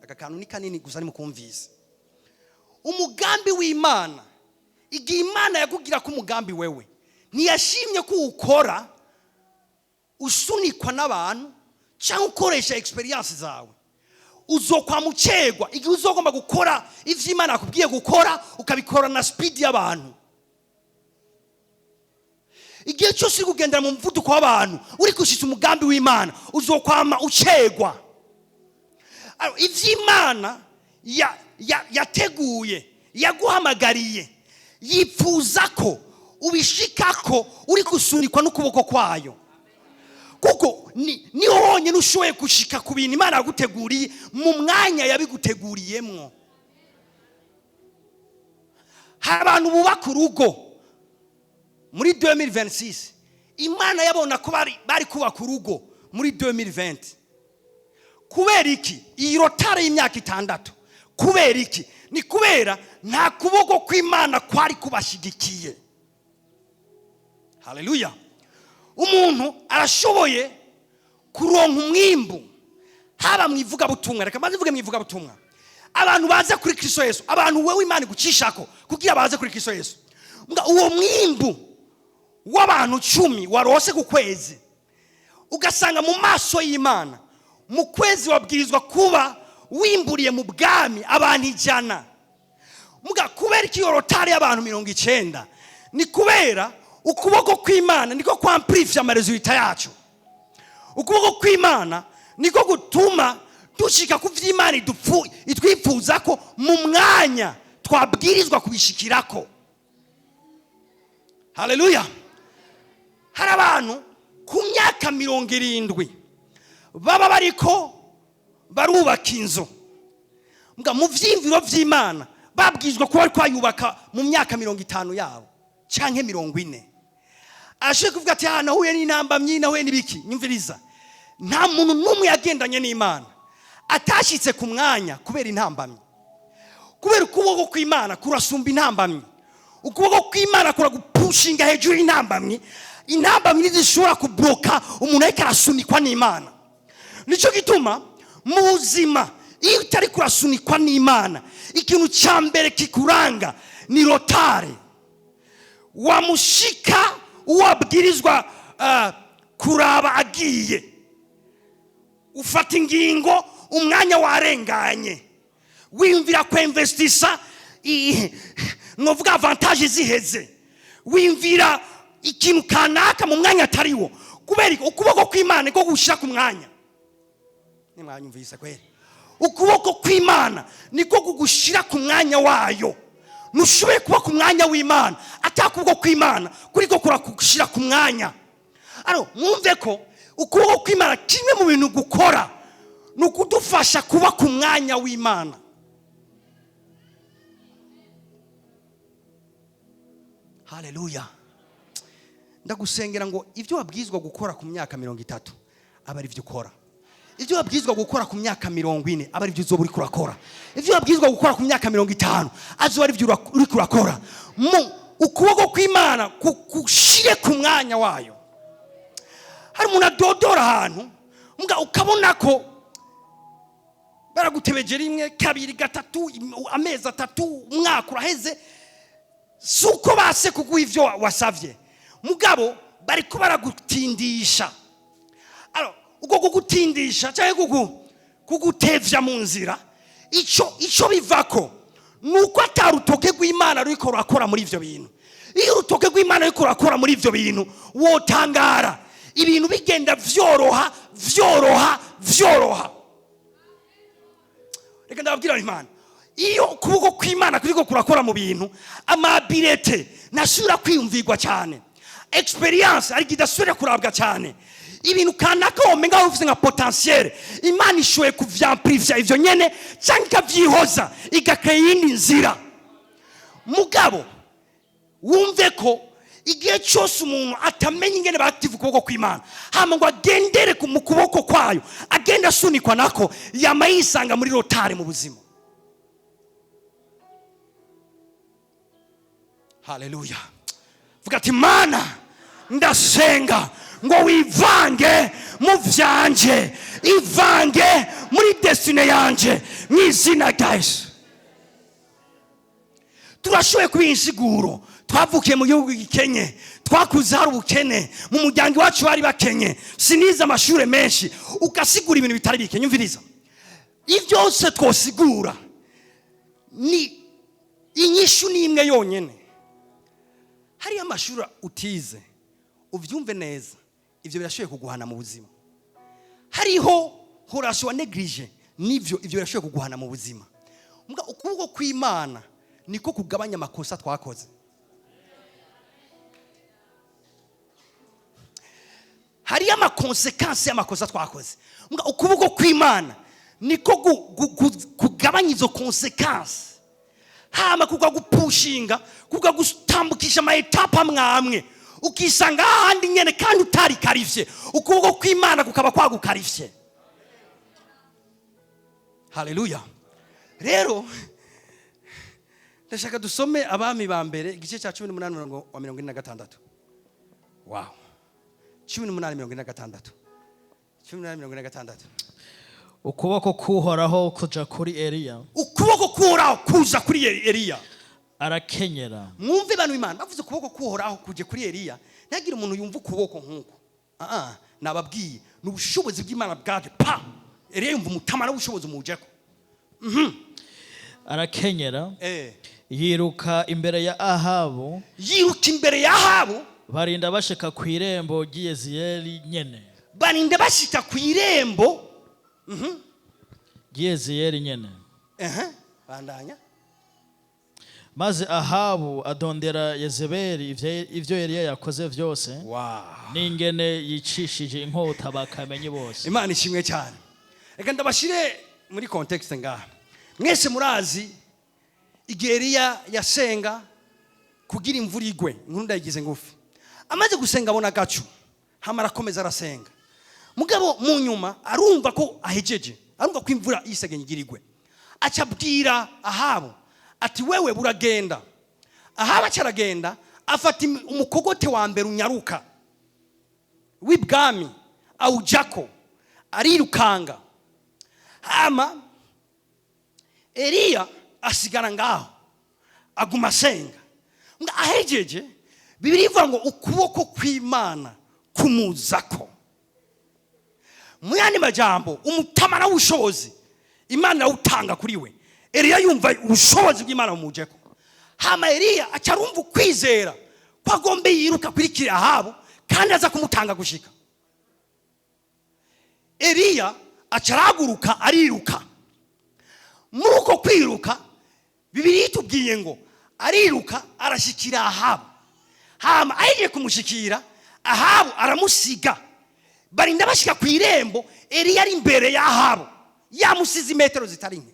Aka kantu ni kanini gusa nimukumvise. Umugambi w'Imana, igihe Imana yakubwira ko umugambi wewe ntiyashimye ko uwukora usunikwa n'abantu cyangwa ukoresha experience zawe, uzokwama ucegwa. Igihe uzogomba gukora ivyo Imana yakubwiye gukora, ukabikora na speed y'abantu. Igihe cyose uri kugendera mu muvuduko w'abantu uri gushitsa umugambi w'Imana, uzokwama ucegwa. Ivyo Imana yateguye, yaguhamagariye, yipfuza ko ubishikako uri gusunikwa n'ukuboko kwayo, kuko niho honyine ushoboye gushika ku bintu Imana yaguteguriye mu mwanya yabiguteguriyemwo. Hari abantu bubaka urugo muri 2026, Imana yabona ko bari kubaka urugo muri 2020. Kubera iki? Iyi retard y'imyaka 6, kubera iki? Ni kubera nta kuboko kw'Imana kwari kubashigikiye. Haleluya. Umuntu arashoboye kuronka umwimbu haba mu ivugabutumwa. Reka mbanze mvuge mu ivugabutumwa. Abantu baza kuri Kristo Yesu, abantu wewe Imana igucishako kugira baze kuri Kristo Yesu, Mbwa uwo mwimbu w'abantu 10 warose ku kwezi, ugasanga mu maso y'Imana mu kwezi wabwirizwa kuba wimburiye mu bwami abantu 100. Mbwa kubera iki iyo retard y'abantu 90? Ni kubera ukuboko kw'Imana niko kwamplifya ama résultats yacu. Ukuboko kw'Imana niko gutuma dushika ku vy'Imana itwifuza ko mu mwanya twabwirizwa kubishikirako. Haleluya. Hari abantu ku myaka 70 baba bariko barubaka inzu, mbwa mu vyiyumviro vy'Imana babwirizwa kuba bariko bayubaka mu myaka 50 yabo canke 40. Ashobora kuvuga ati, ah, nahuye n'intambamyi, nahuye n'ibiki. Nyumviriza, nta muntu n'umwe yagendanye n'Imana atashitse ku mwanya kubera intambamyi. Kubera ukuboko kw'Imana kurasumba intambamyi. Ukuboko kw'Imana kuragupushinga hejuru y'intambamyi. Intambamyi ntizishobora kubloka umuntu ariko arasunikwa n'Imana. Nicyo gituma mu buzima iyo utari kurasunikwa n'Imana, ikintu cya mbere kikuranga ni retard. Wamushika uwabwirizwa kuraba agiye. Ufata ingingo umwanya warenganye, wiyumvira kwinvestisa, novuga avantage ziheze, wiyumvira ikintu kanaka mu mwanya atariwo. Kubera iki? Ukuboko kw'Imana niko gushyira ku mwanya. Nimwanyumvise kweri? Ukuboko kw'Imana niko kugushyira ku mwanya wayo. Ntushoboye kuba ku mwanya w'Imana atakuboko kw'Imana kuriko kurakugushyira ku mwanya. Alors mwumve ko ukuboko kw'Imana, kimwe mu bintu gukora ni ukudufasha kuba ku mwanya w'Imana. Haleluya! Ndagusengera ngo ibyo wabwizwa gukora ku myaka 30 aba ari byo ukora, ibyo wabwizwa gukora ku myaka 40 aba ari byo uzoba uriko urakora, ibyo wabwizwa gukora ku myaka 50 azoba ari byo uriko urakora. Mu ukuboko kw'Imana kugushire ku mwanya wayo. Hari umuntu adodora ahantu mbwa ukabona ko baragutebeje rimwe, kabiri, gatatu, amezi 3, umwaka uraheze. Si uko base kuguha ivyo wasavye, mugabo bariko baragutindisha. Alors uko kugutindisha cyangwa kugutevya mu nzira, ico bivako nuko atari urutoke rw'Imana ruriko rurakora muri ivyo bintu. Iyo urutoke rw'Imana ruriko rurakora muri ivyo bintu, wotangara ibintu bigenda vyoroha, vyoroha, vyoroha. Reka ndababwira Imana, iyo ukuboko kw'Imana kuriko kurakora mu bintu, amabirete ntasubira kwiyumvirwa cyane, experience ariko idasubira kurabwa cyane. Ibintu kanaka womenga wari ufise nka potentiel, Imana ishoboye kuvyamplifya ivyo nyene cyangwa ikavyihoza igakora iyindi nzira. Mugabo wumve ko igihe cyose umuntu atamenya ingene baactive ukuboko kw'Imana, hama ngo agendere mu kuboko kwayo, agenda asunikwa nako, yama yisanga muri rotare mu buzima. Haleluya! Vuga ati: Mana, ndasenga ngo wivange mu vyanje, ivange muri destiny yanje mu izina rya Yesu. Turashoboye kubiha insiguro: twavukiye mu gihugu gikenye, twakuze hari ubukene mu muryango iwacu, bari bakenye, sinize amashuri menshi, ugasigura ibintu bitari bikenye. Umviriza, ibyo byose twosigura ni inyishu ni imwe yonyene. Hariyo amashuri utize, uvyumve neza, ivyo birashoboye kuguhana mu buzima. Hariho horasho wa neglige, nivyo, ivyo birashoboye kuguhana mu buzima. Mbwa ukuboko kw'Imana niko kugabanya amakosa twakoze. Hariyo amakonsekansi y'amakosa twakoze. Mbwa ukuboko kw'Imana niko kugabanya izo konsekansi, hama kukagupushinga, kukagutambukisha ama etape amwe amwe, ukisanga ahandi nyene kandi utarikarivye, ukuboko kw'Imana kukaba kwagukarivye. Haleluya! Rero ndashaka dusome Abami ba mbere igice cya 18, umurongo wa 46. Wow, 18, 46, 18, 46. Ukuboko k'Uhoraho kuja kuri Eliya. Ukuboko k'Uhoraho kuza kuri Eliya. Arakenyera. Mwumve bantu Imana, bavuze ukuboko k'Uhoraho kuje kuri Eliya, ntihagire umuntu yumva ukuboko nk'uko. Nababwiye ni ubushobozi bw'Imana bwaje pa Eliya, yumva umutamana w'ubushobozi umujeko. Arakenyera, yiruka imbere ya Ahabu. Yiruka imbere ya Ahabu. Barinda bashika ku irembo ry'Iyeziyeli nyene. Barinda bashika ku irembo Ry'Iyeziyeli nyene. Bandanya. Maze Ahabu adondera Yezebeli ivyo Eliya yakoze vyose n'ingene yicishije inkota bakamenye bose. Imana ishimwe cyane. Reka ndabashire muri contexte ngaha. Mwese murazi igihe Eliya yasenga kugira imvura igwe. Inkuru ndayigize ngufi. Amaze gusenga abona agacu, hama arakomeza arasenga. Mugabo mu nyuma arumva ko ahejeje, arumva ko imvura yisegenye igira igwe, aca abwira Ahabu ati: "Wewe buragenda." Ahabu aca aragenda, afata umukogote wa mbere unyaruka w'ibwami, awujako arirukanga. Hama Eliya asigara ngaho, aguma asenga. Ngo ahejeje, Bibiliya ivuga ngo ukuboko kw'Imana kumuzako. Mu yandi majambo, umutamana w'ubushobozi Imana irawutanga kuri we. Eliya yumva ubushobozi bw'Imana bumujeko. Hama Eliya aca arumva ukwizera ko agombe yiruka kurikira Ahabu, kandi aza kumutanga gushika. Eliya aca arahaguruka, ariruka. Muri uko kwiruka, Bibiliya itubwiye ngo ariruka, arashyikira Ahabu. Hama agiye kumushikira, Ahabu aramusiga, barinda bashyika ku irembo. Eliya ari imbere ya Ahabu, yamusize imetero zitari nke.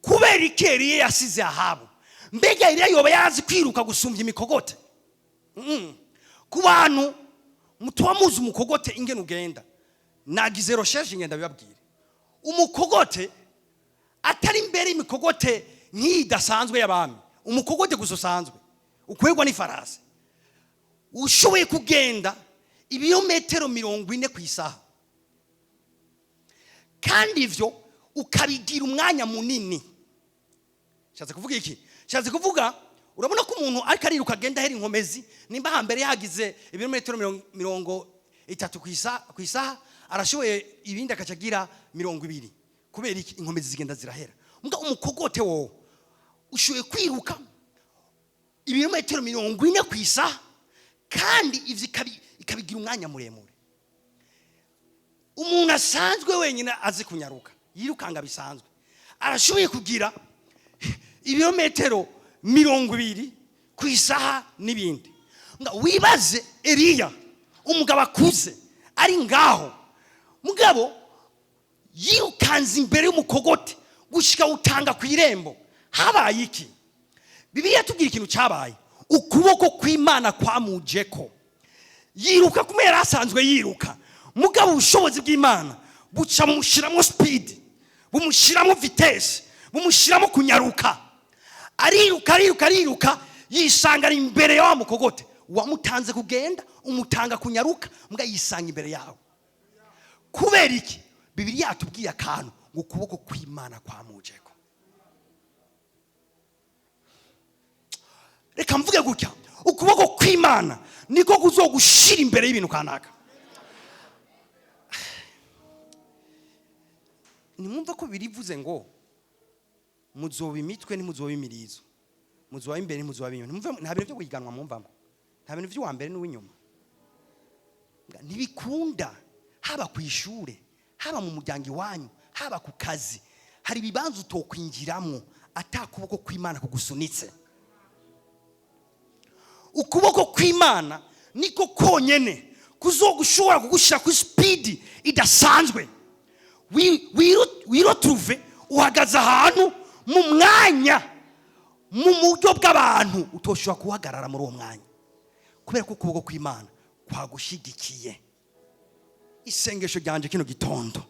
Kubera iki Eliya yasize Ahabu? Mbega Eliya yoba yarazi kwiruka gusumbya imikogote? Ku bantu mutuba muzi umukogote ingene ugenda, nagize recherche, ngenda bibabwire. Umukogote atari imbere y'imikogote nk'iyi idasanzwe y'abami, umukogote gusa usanzwe ukwegwa n'ifarasi ushoboye kugenda ibirometero 40 ku isaha, kandi ivyo ukabigira umwanya munini. Nshatse kuvuga iki? Nshatse kuvuga, urabona ko umuntu ariko ariruka agenda ahera inkomezi. Nimba hambere yagize ibirometero 30 ku isaha, arashoboye ibindi akaca agira 20. Kubera iki? Inkomezi zigenda zirahera. Mbwa umukogote wowe ushoboye kwiruka ibirometero 40 ku isaha, kandi ivyo ikabigira umwanya muremure. Umuntu asanzwe wenyine azi kunyaruka, yirukanga bisanzwe, arashoboye kugira ibirometero 20 ku isaha n'ibindi. Nga wibaze Eliya, umugabo akuze ari ngaho, mugabo yirukanze imbere y'umukogote gushika utanga ku irembo. Habaye iki? Bibiliya tubwira ikintu cyabaye: ukuboko kw'Imana kwamujeko. Yiruka kumwe yari asanzwe yiruka, mugabo ubushobozi bw'Imana buca bumushyiramo speed, bumushyiramo vitesse, bumushyiramo kunyaruka. Ariruka, ariruka, ariruka, yisanga ari imbere ya wa mukogote wamutanze kugenda, umutanga kunyaruka, mbwa yisanga imbere yawe. Kubera iki? Bibiliya yatubwiye akantu ngo ukuboko kw'Imana kwamujeko. Reka mvuge gutya: ukuboko kw'Imana niko kuzogushira imbere y'ibintu kanaka. Nimwumva ko birivuze ngo muzoba imitwe ntimuzoba imirizo, muzoba imbere ntimuzoba inyuma. Nta bintu byo guhiganwa mwumvamo, nta bintu by'uwa mbere n'uw'inyuma. Ntibikunda, haba ku ishure, haba mu muryango iwanyu, haba ku kazi. Hari ibibanza utokwinjiramo ata kuboko kw'Imana kugusunitse. Ukuboko kw'Imana niko konyene kuzogushobora kugushyira kuri speed idasanzwe. Wirotuve uhagaze ahantu mu mwanya, mu buryo bw'abantu utoshobora guhagarara muri uwo mwanya, kubera ko ukuboko kw'Imana kwagushyigikiye. Isengesho ryanje kino gitondo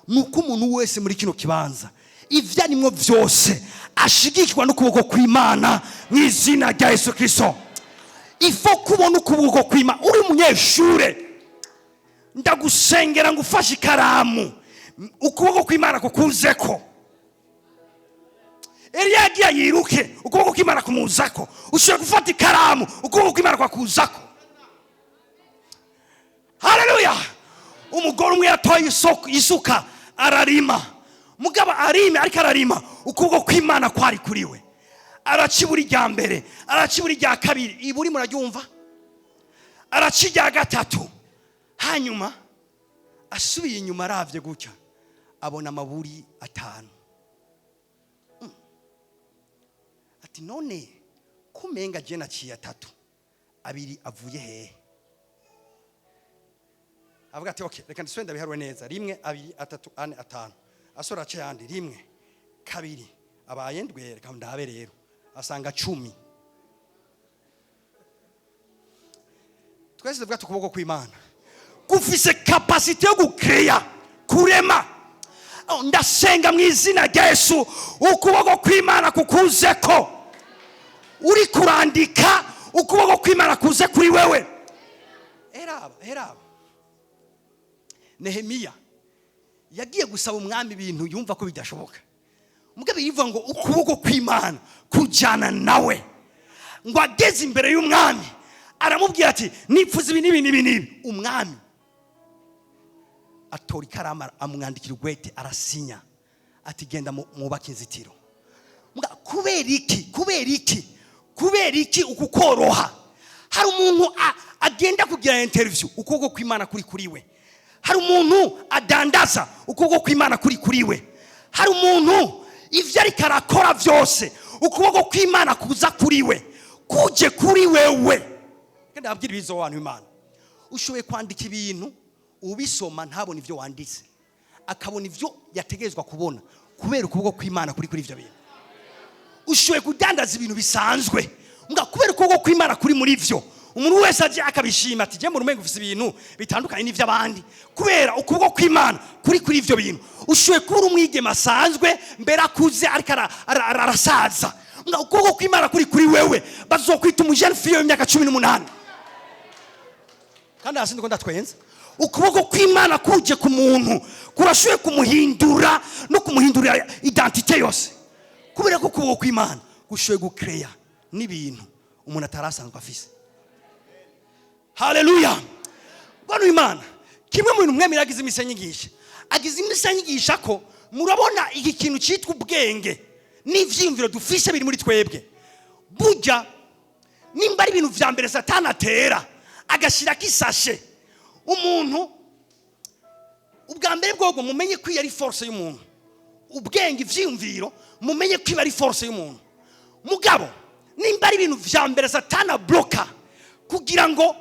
ni uko umuntu wese muri kino kibanza, ibyo arimwo byose, ashigikirwa n'ukuboko kw'Imana mu izina rya Yesu Kirisito. Ifo kubona ukuboko kw'Imana. Uri umunyeshure, ndagusengera ngo ufashe ikaramu, ukuboko kw'Imana kukuzeko. Eliya yagiye yiruke, ukuboko kw'Imana kumuzako. Ushobora gufata ikaramu, ukuboko kw'Imana kwakuzako. Haleluya! Umugore umwe yatoye isuka, ararima. Mugabo arime, ariko ararima, ukuboko kw'Imana kwari kuri we. Araca iburi rya mbere, araca iburi rya kabiri, iburi muraryumva, araca irya gatatu. Hanyuma asubiye inyuma, aravye gutya, abona amaburi 5. Ati: "None kumenga je naciye 3, 2 avuye hehe?" Avuga ati: "Okay, reka ndisubire ndabiharure neza: 1, 2, 3, 4, 5." Asora aca yandi: 1, 2, abaye 7. Reka ndabe rero. Asanga 10. Twese tuvuga tukuboko kw'Imana gufise capacité yo gucreya, kurema. Oh, ndasenga mu izina rya Yesu, ukuboko kw'Imana kukuzeko. Uri kurandika, ukuboko kw'Imana kuze kuri wewe. Eraba, eraba, Nehemiya yagiye gusaba umwami ibintu yumva ko bidashoboka, mugabo yivuga ngo ukuboko kw'Imana kujyana nawe. Ngo ageze imbere y'umwami, aramubwira ati: "Nipfuza ibi n'ibi n'ibi n'ibi." Umwami Atora ikaramu, amwandikira urwete, arasinya ati: "Genda mwubake inzitiro." Kubera iki? Kubera iki? Kubera iki uku koroha? Hari umuntu agenda kugira interview, ukuboko kw'Imana kuri kuri we. Hari umuntu adandaza, ukuboko kw'Imana kuri kuri we. Hari umuntu ivyo ariko arakora vyose, ukuboko kw'Imana kuza kuri we, kuje kuri wewe. Kandi ababwira ibizo abantu, Imana ushoboye kwandika ibintu, ubisoma ntabone ibyo wanditse, akabona ibyo yategerezwa kubona, kubera ukuboko kw'Imana kuri kuri ivyo bintu. Ushoboye kudandaza ibintu bisanzwe, mbwa kubera ukuboko kw'Imana kuri muri vyo, umuntu wese aje akabishima ati: "Je mbona umengo ufise ibintu bitandukanye n'ivy'abandi," kubera ukuboko kw'Imana kuri kuri ivyo bintu. Ushoboye kuba uri umwigeme asanzwe, mbere akuze, ariko arasaza, mbwa ukuboko kw'Imana kuri kuri wewe, bazokwita umu jeune fille w'imyaka 18. Kandi hasi ndiko ndatwenza. Ukuboko kw'Imana kuje ku muntu kurashoboye kumuhindura no kumuhindurira identité yose, kubera ko ukuboko kw'Imana gushoboye gukereya n'ibintu umuntu atari asanzwe afise. Haleluya! Bano Imana, kimwe mu bintu mwemera, agize imisi anyigisha, agize imisi anyigisha ko murabona iki kintu cyitwa ubwenge n'ivyiyumviro dufise biri muri twebwe. Burya nimba ari ibintu vya mbere Satani atera, agashyirako isashe umuntu, ubwa mbere bwobwo mumenye ko iyo ari force y'umuntu. Ubwenge, ivyiyumviro, mumenye ko iba ari force y'umuntu. Mugabo nimba ari ibintu vya mbere Satani abloka kugira ngo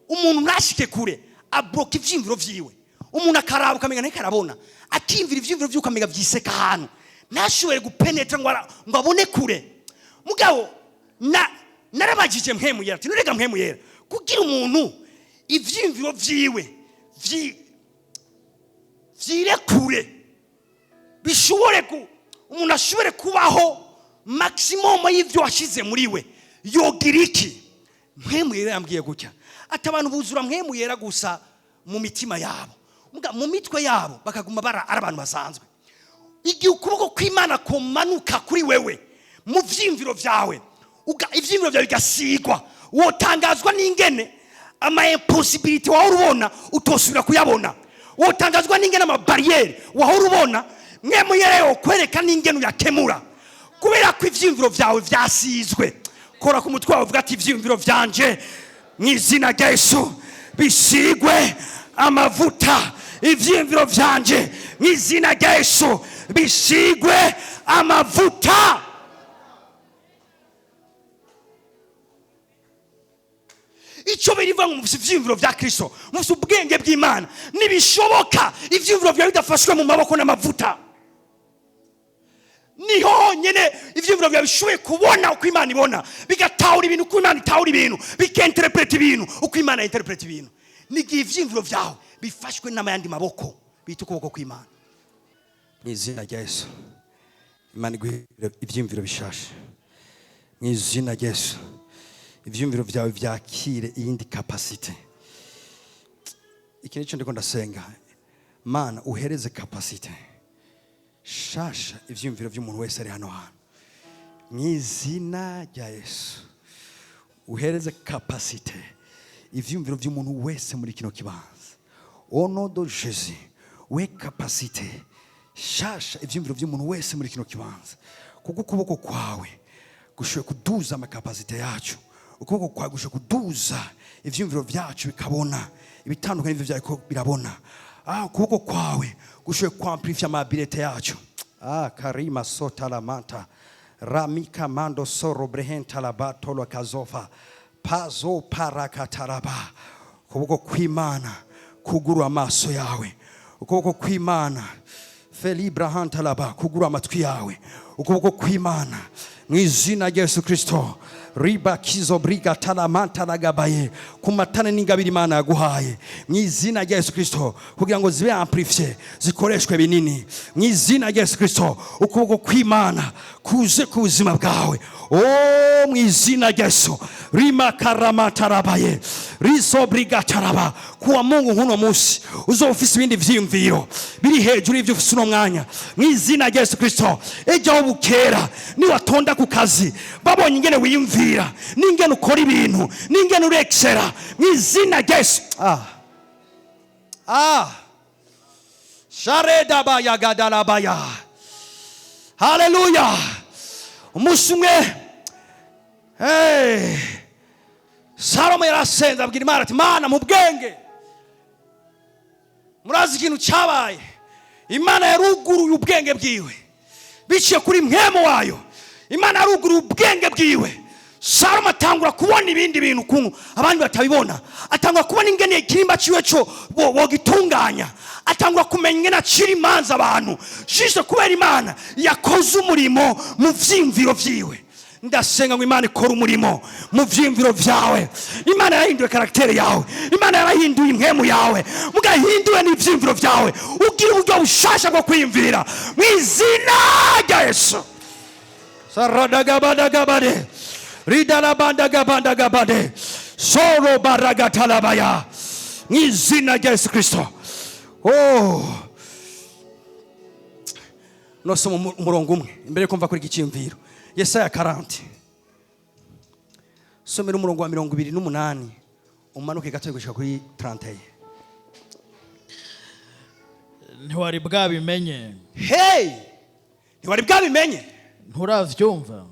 umuntu ntashike kure, abloka ivyiyumviro vyiwe. Umuntu akaraba ukamenya nteko arabona, akiyumvira ivyiyumviro vyiwe ukamenya vyiseka ahantu, ntashobore gupenetra ngo abone kure. Mugabo na narabajije Mpwemu Yera ati: "Nurega Mpwemu Yera, kugira umuntu ivyiyumviro vyiwe vyirekure, bishobore ku umuntu ashobore kubaho maximum y'ivyo washize muri we, yogira iki?" Mpwemu Yera yambwiye gutya ati: "Abantu buzura Mpwemu Yera gusa mu mitima yabo, mu mitwe yabo bakaguma bara ari abantu basanzwe. Igihe ukuboko kw'Imana kumanuka kuri wewe mu vyiyumviro vyawe, ivyiyumviro vyawe bigasigwa, wotangazwa n'ingene ama impossibilité wahora ubona utosubira kuyabona. Wotangazwa n'ingene ama barrières wahora ubona, Mpwemu Yera yokwereka n'ingene uyakemura, kubera ko ivyiyumviro vyawe vyasizwe." Kora ku mutwe wawe, uvuga ati: "Ivyiyumviro vyanje mu izina rya Yesu bisigwe amavuta. Ivyiyumviro vyanje mu izina rya Yesu bisigwe amavuta." Icyo birivuga ngo mufise ivyiyumviro vya Kristo, mufise ubwenge bw'Imana. Ntibishoboka ivyiyumviro vyawe bidafashwe mu maboko n'amavuta. Niho honyine ivyiyumviro byawe bishoboye kubona uko Imana ibona, bigatahura ibintu uko Imana itahura ibintu, bikinterpreta ibintu uko Imana interpreta ibintu. N'igihe ivyiyumviro vyawe bifashwe n'amayandi maboko bita ukuboko kw'Imana. Mu izina rya Yesu, Imana iguhe ivyiyumviro bishasha. Mu izina rya Yesu, ivyiyumviro vyawe vyakire iyindi capacité. Iki nico ndiko ndasenga: Mana, uhereze capacité shasha ivyiyumviro vy'umuntu wese ari hano hantu. Mu izina rya Yesu, uhereze capacité ivyiyumviro vy'umuntu wese muri kino kibanza. Au nom de Jésus, uhe capacité shasha ivyiyumviro vy'umuntu wese muri kino kibanza, kuko ukuboko kwawe gushoboye kuduza ama capacités yacu. Ukuboko kwawe gushoboye kuduza ivyiyumviro vyacu, bikabona ibitandukanye n'ivyo vyariko birabona. Ukuboko kwawe gushoboye kwamplifya ama habilités yacu. Karima sotalamanta ramika mando soro brehenta labatolo kazofa pazo parakataraba. Ukuboko kw'Imana kugura amaso yawe. Ukuboko kw'Imana felibrahantalaba kugura amatwi yawe. Ukuboko kw'Imana mu izina rya Yesu Kristo riba kizo briga talamantalagabaye kumatane n'ingabire Imana yaguhaye mu izina rya Yesu Kristo, kugira ngo zibe amplifiées, zikoreshwe binini. Mu izina rya Yesu Kristo, ukuboko kw'Imana kuze ku buzima bwawe. O, mu izina rya Yesu, rima karamatarabaye risobrigataraba. Kuwa Mungu nk'uno munsi uzoba ufise ibindi vyiyumviro biri hejuru y'ivyo ufise uno mwanya. Mu izina rya Yesu Kristo, ejo aho bukera niwatonda ku kazi, babonye ingene wiyumvira n'ingene ukora ibintu n'ingene urekisera, mu izina rya Yesu. Sharedabayagadalabaya. Haleluya. Umunsi umwe, hey, Salomo yarasenze, abwira Imana ati: "Mana, mu bwenge." Murazi ikintu cyabaye? Imana yaruguruye ubwenge bwiwe biciye kuri Mpwemu wayo. Imana yaruguruye ubwenge bwiwe, Salomo atangura kubona ibindi bintu ukuntu abandi batabibona. Atangura kubona ingene ikirimba ciwe co bogitunganya, atangura kumenya ingene acira imanza abantu, juste kubera Imana yakoze umurimo mu vyiyumviro vyiwe. Ndasenga ngo Imana ikore umurimo mu vyiyumviro vyawe. Imana yarahinduye caractère yawe, Imana yarahinduye impwemu yawe, mugahinduwe n'ivyiyumviro vyawe, ugira uburyo bushasha bwo kwiyumvira mu izina rya Yesu. Saradagabadagabade, ridalabandagabandagabade, soro baragatalabaya, mu izina rya Yesu Kristo. Oh, nosoma umurongo umwe imbere yo kumva kuri iki cyiyumviro. Yesaya 40, somera umurongo wa 28, umanuke gato gushika kuri 31. Ntiwari bwabimenye? Hey, ntiwari bwabimenye? Nturavyumva?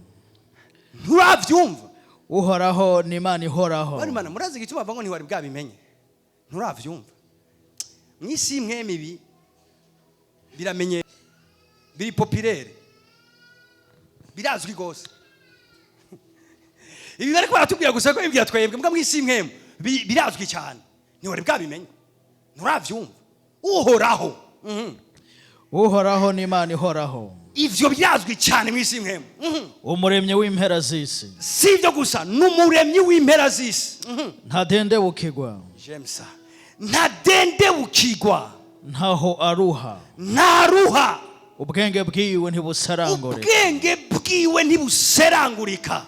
Nturavyumva? Uhoraho ni Imana ihoraho. Bari Mana, murazi igituma bavuga ngo ntiwari bwabimenye, nturavyumva? Mu isi y'imwemu ibi biramenye, biri populaire, birazwi rwose. Ibi bariko baratubwira gusa ko bibwira twebwe, mbwa mu isi y'imwemu birazwi cyane. Ntiwari bwabimenye, nturavyumva? Uhoraho. Uhoraho ni Imana ihoraho. Ivyo birazwi cyane mu isi y'imwemu. Umuremyi w'impera z'isi. Si ibyo gusa, ni umuremyi w'impera z'isi. Ntadendebukirwa. J'aime ça. Ntadendebukirwa. Ntaho aruha. Ntaruha. Ubwenge bwiwe ntibusarangurika. Ubwenge bwiwe ntibuserangurika.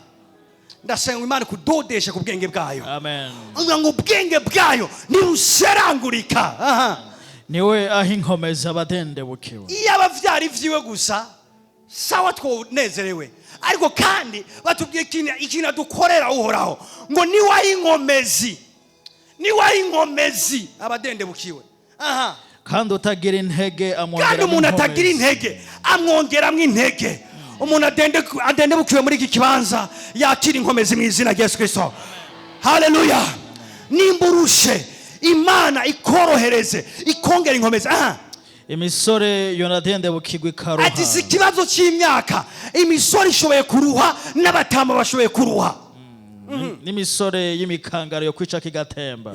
Ndasenga Imana kudodesha ku bwenge bwayo. Amen. Uvuga ngo ubwenge bwayo ntibuserangurika. Aha. Niwe aho inkomezi abadendebukiwe. Iyo aba vyari vyiwe gusa, sawa, twonezerewe. Ariko kandi batubwiye ikintu adukorera Uhoraho, ngo niwe aho inkomezi, niwe aho inkomezi abadendebukiwe. Aha. Kandi utagira intege Kandi amwongeramo umuntu atagira inkomezi. intege amwongeramo intege. Umuntu adendebukiwe muri iki kibanza yakira inkomezi mu izina rya Yesu Kirisito. Haleluya. Nimba urushe, Imana ikorohereze, ikongera inkomezi. Aha. Imisore yonadendebukirwa ikaruha. Ati si ikibazo cy'imyaka, imisore ishoboye kuruha n'abatama bashoboye kuruha. N'imisore y'imikangaro yo kwica kigatemba.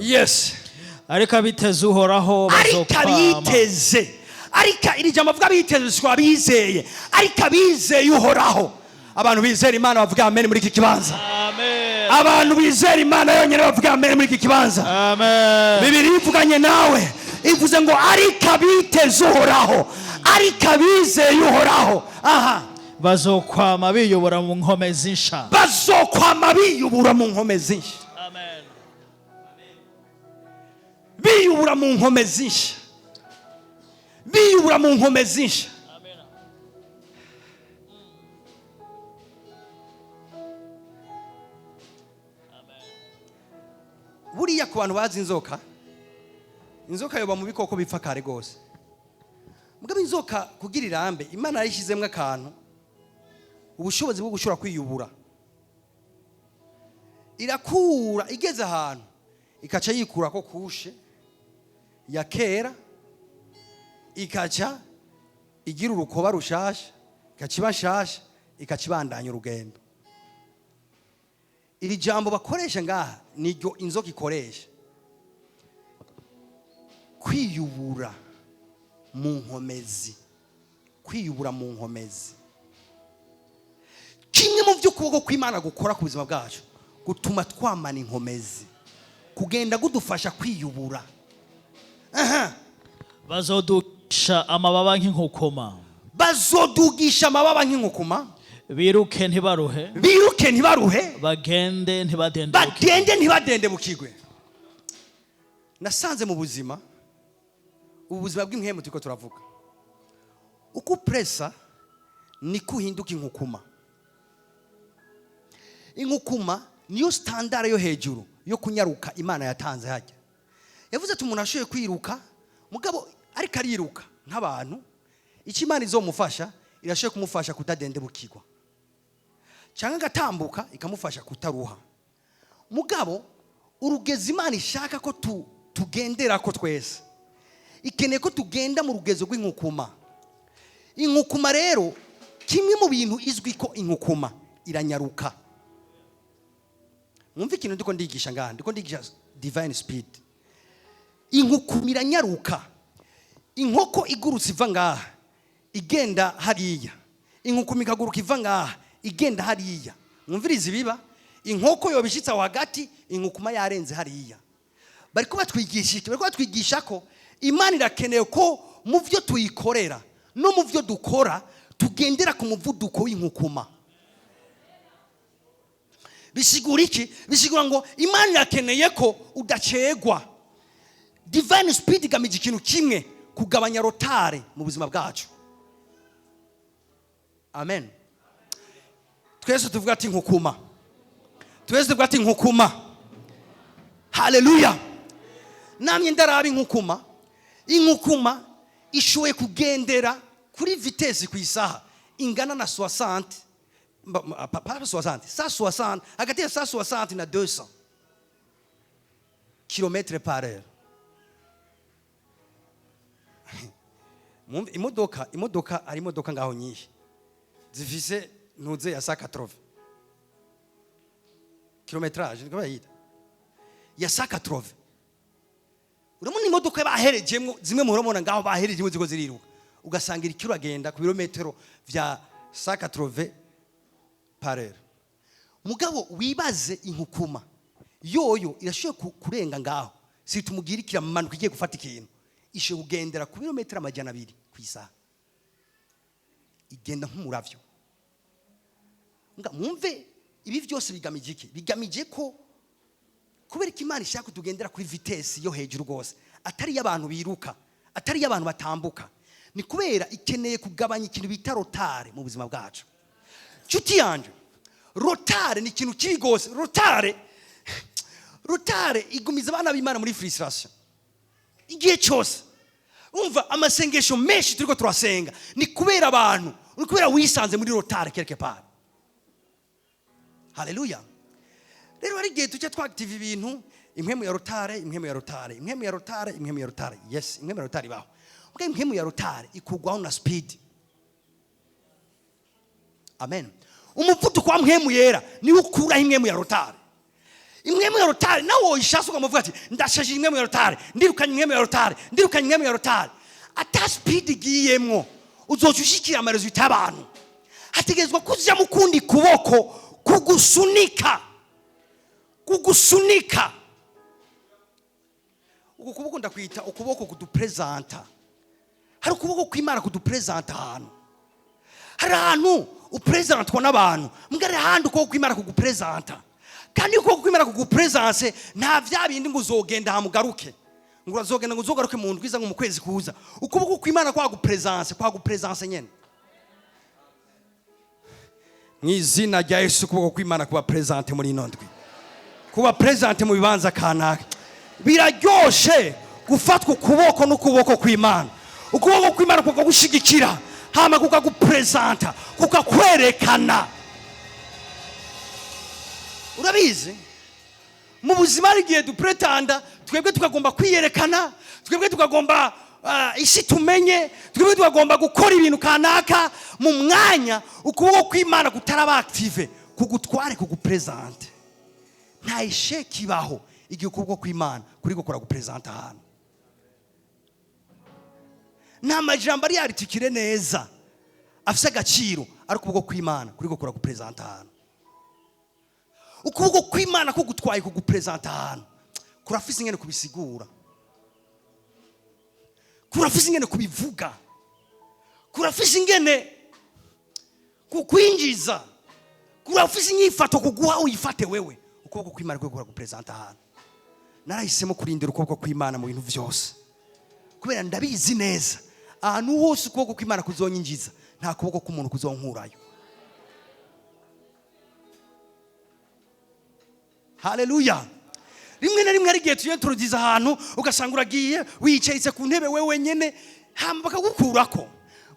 Ariko abiteze Uhoraho Ariko bazokwama. abiteze, ariko iri jambo avuga abiteze si abizeye, ariko abizeye Uhoraho. Abantu bizera Imana bavuga amen muri iki kibanza. Amen. Abantu bizera Imana yonyine bavuga amen muri iki kibanza. Amen. Bibiri ivuganye nawe, ivuze ngo ariko abiteze Uhoraho, ariko abizeye Uhoraho, aha, Bazokwama biyobora mu nkomezi nsha. Bazokwama biyubura mu nkomezi nshya. Amen. Biyubura mu nkomezi nshya, biyubura mu nkomezi nshya. Amen. Buriya ku bantu bazi inzoka, inzoka yoba mu bikoko bipfa kare rwose. Mugabo inzoka kugira irambe, Imana yayishyizemo akantu, ubushobozi bwo gushobora kwiyubura. Irakura, igeze ahantu ikaca yikura ko couche ya kera, ikaca igira urukoba rushasha, ikaca iba nshasha, ikaca ibandanya urugendo. Iri jambo bakoresha ngaha niryo inzoka ikoresha, kwiyubura mu nkomezi, kwiyubura mu nkomezi. Kimwe mu by'ukuboko kw'Imana gukora ku buzima bwacu, gutuma twamana inkomezi, kugenda kudufasha kwiyubura. Aha. Bazodusha amababa nk'inkukuma. Bazodugisha amababa nk'inkukuma. Biruke ntibaruhe. Biruke ntibaruhe. Bagende ntibadendebuke. Bagende ntibadendebukirwe. Nasanze mu buzima, ubu buzima bw'impwemu turiko turavuga, uko upresa niko uhinduka inkukuma. Inkukuma niyo standard yo hejuru yo kunyaruka Imana yatanze. Hajya yavuze ati umuntu ashoboye kwiruka, mugabo ariko ariruka. Nk'abantu, icyo Imana izomufasha, irashoboye kumufasha kutadendebukirwa cyangwa agatambuka, ikamufasha kutaruha. Mugabo urugezi Imana ishaka ko tugendera ko twese, ikeneye ko tugenda mu rugezo rw'inkukuma. Inkukuma rero, kimwe mu bintu izwi ko inkukuma iranyaruka. Mwumve ikintu ndiko ndigisha ngaha, ndiko ndigisha divine speed. Inkukuma iranyaruka. Inkoko igurutse iva ngaha igenda hariya, inkukuma ikaguruka iva ngaha igenda hariya, mwumvirize ibiba. Inkoko yoba ishitse aho hagati, inkukuma yarenze hariya. Bariko batwigisha iki? Bariko batwigisha ko Imana irakeneye ko mu byo tuyikorera no mu byo dukora tugendera ku muvuduko w'inkukuma. Bisigura iki? Bisigura ngo Imana irakeneye ko udacegwa. Divine speed igamije ikintu kimwe: kugabanya retard mu buzima bwacu. Amen. Twese tuvuga ati "Nkukuma". Twese tuvuga ati "Nkukuma". Haleluya! Namye ndaraba inkukuma. Inkukuma ishoboye kugendera kuri vitesse ku isaha ingana na 60, pas 60, 160, hagati ya 160 na 200 km par heure. Mwumve, imodoka, hari imodoka ngaho nyinshi zifise ntuze ya 180 kilométrage, niko bayita, ya 180. Urabona imodoka baherejemwo, zimwe murabona ngaho baherejemwo ziko ziriruka, ugasanga iriko iragenda ku birometero vya 180 par heure. Mugabo wibaze, inkukuma yoyo irashoboye kurenga ngaho. Si tumubwira ikiramanuka igiye gufata ikintu, ishoboye kugendera ku birometero 200 ku isaha, igenda nk'umuravyo. Nga mwumve, ibi byose bigamije iki? Bigamije ko, kubera ko Imana ishaka tugendera kuri vitesse yo hejuru rwose, atari iy'abantu biruka, atari iy'abantu batambuka, ni kubera ikeneye kugabanya ikintu bita retard mu buzima bwacu. Nshuti yanje, retard ni ikintu kibi rwose. Retard igumiza abana b'Imana muri frustration igihe cyose. Umva, amasengesho menshi turiko turasenga ni kubera abantu, ni kubera wisanze muri retard quelque part. Haleluya! Rero hari igihe tujya twakitiva ibintu, impwemu ya retard, impwemu ya retard, impwemu ya retard, impwemu ya retard. Yes, impwemu ya retard ibaho. Mbwa impwemu ya retard ikugwaho na speed. Amen. Umuvuduko wa Mpwemu Yera niwo ukuraho impwemu ya retard. Impwemu ya retard nawe woyishasa ukamuvuga ati "Ndashajije impwemu ya retard, ndirukanye impwemu ya retard, ndirukanye impwemu ya retard", ata speed igiyemwo, uzoca ushikira ama résultats y'abantu. Hategerezwa kuja mu kundi kuboko kugusunika, kugusunika. Uku kuboko ndakwita ukuboko kudupresenta. Hari ukuboko kw'Imana kudupresenta ahantu. Hari ahantu upresentwa n'abantu, mbwa hari ahandi ukuboko kw'Imana kugupresenta. Kandi ukuboko kw'Imana kugupresence, nta vya bindi ngo uzogenda hamugaruke, ngo urazogenda, ngo uzogaruke mu ndwiza, ngo mu kwezi kuza. Ukuboko kw'Imana kwagupresence, kwagupresence nyene. Mu izina rya Yesu, ukuboko kw'Imana kuba présente muri ino ndwi, kuba présente mu bibanza kanaka. Biraryoshe gufatwa ukuboko n'ukuboko kw'Imana, ukuboko kw'Imana kukagushigikira, hama kukagupresenta, kukakwerekana. Urabizi, mu buzima hari igihe dupretanda twebwe tukagomba kwiyerekana, twebwe tukagomba isi tumenye, twebwe tukagomba gukora ibintu kanaka mu mwanya ukuboko kw'Imana kutaraba active kugutware, kugupresente. Nta échec ibaho igihe ukuboko kw'Imana kuri gukora gupresenta ahantu. Nta majambo ari yartikire neza afise agaciro, ariko ukuboko kw'Imana kuri gukora gupresenta ahantu. Ukuboko kw'Imana kugutwaye kugupresenta ahantu kurafise ingene kubisigura, kurafise ingene kubivuga, kurafise ingene kukwinjiza, kurafise inyifato kuguha uyifate wewe. Ukuboko kw'Imana kuri gukora gupresenta ahantu. Narahisemo kurindira ukuboko kw'Imana mu bintu vyose, kubera ndabizi neza, ahantu hose ukuboko kw'Imana kuzonyinjiza, nta kuboko k'umuntu kuzonkurayo. Haleluya! Rimwe na rimwe hari igihe tugiye turugiza ahantu, ugasanga uragiye wiyicayitse ku ntebe we wenyine. Hama bakagukurako.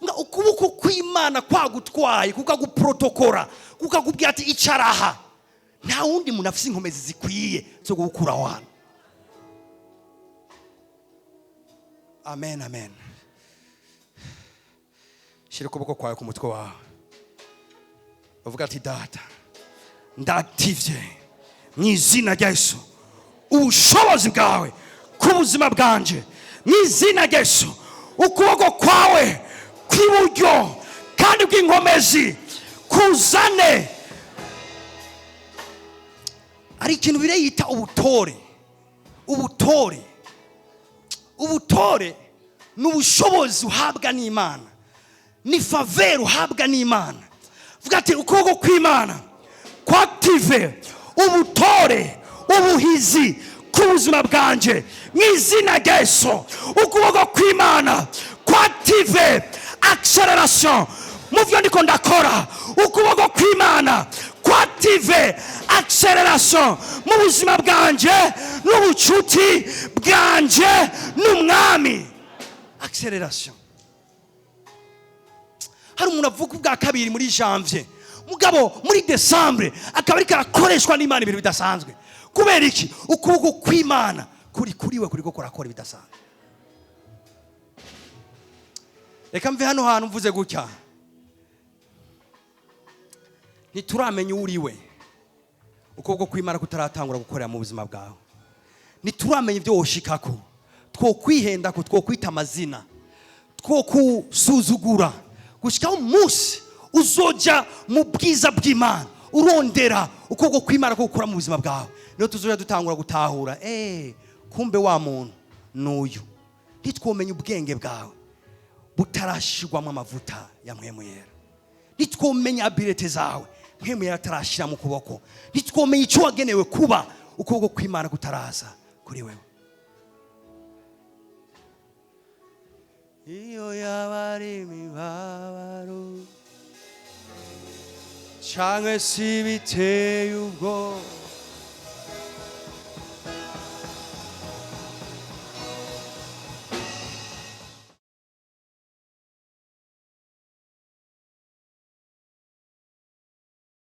Nga ukuboko kw'Imana kwagutwaye, kukaguprotokora, kukakubwira ati icaraha, nta wundi muntu afise inkomezi zikwiye zo kugukura aho hantu. Amen, amen. Shira ukuboko kwawe ku mutwe wawe, uvuga ati: "Data, ndativye mu izina rya Yesu ubushobozi bwawe ku buzima bwanje. Mu izina rya Yesu, ukuboko kwawe kw'iburyo kandi bw'inkomezi kuzane." Hari ikintu bire yita ubutore. Ubutore, ubutore ni ubushobozi uhabwa n'Imana, ni faveur uhabwa n'Imana. Vuga ati: "Ukuboko kw'Imana kwakitive ubutore, ubuhizi ku buzima bwanje. Mu izina rya Yesu, ukuboko kw'Imana kwakitive acceleration mu byo ndiko ndakora. Ukuboko kw'Imana kwakitive acceleration mu buzima bwanje n'ubucuti bwanje n'Umwami." Acceleration. Hari umuntu avuga ubwa kabiri muri janvier, mugabo muri décembre akaba ariko arakoreshwa n'Imana ibintu bidasanzwe. Kubera iki? Ukuboko kw'Imana kuri kuri we, kuriko kurakora ibidasanzwe. Reka mve hano hantu mvuze gutya: ntituramenya uwo uri we ukuboko kw'Imana kutaratangura gukorera mu buzima bwawe. Ntituramenya ibyo woshikako. Twokwihenda ko twokwita amazina, twokusuzugura, gushikaho umunsi uzoja mu bwiza bw'Imana, urondera ukuboko kw'Imana ko gukora mu buzima bwawe, niyo tuzoja dutangura gutahura: kumbe wa muntu n'uyu. Ntitwomenya ubwenge bwawe butarashirwamo amavuta ya Mpwemu Yera. Ntitwomenya habiletés zawe Mpwemu Yera atarashira mu kuboko. Ntitwomenya icyo wagenewe kuba ukuboko kw'Imana kutaraza kuri wewe. Iyo yaba ari imibabaro canke si biteye ubwoba.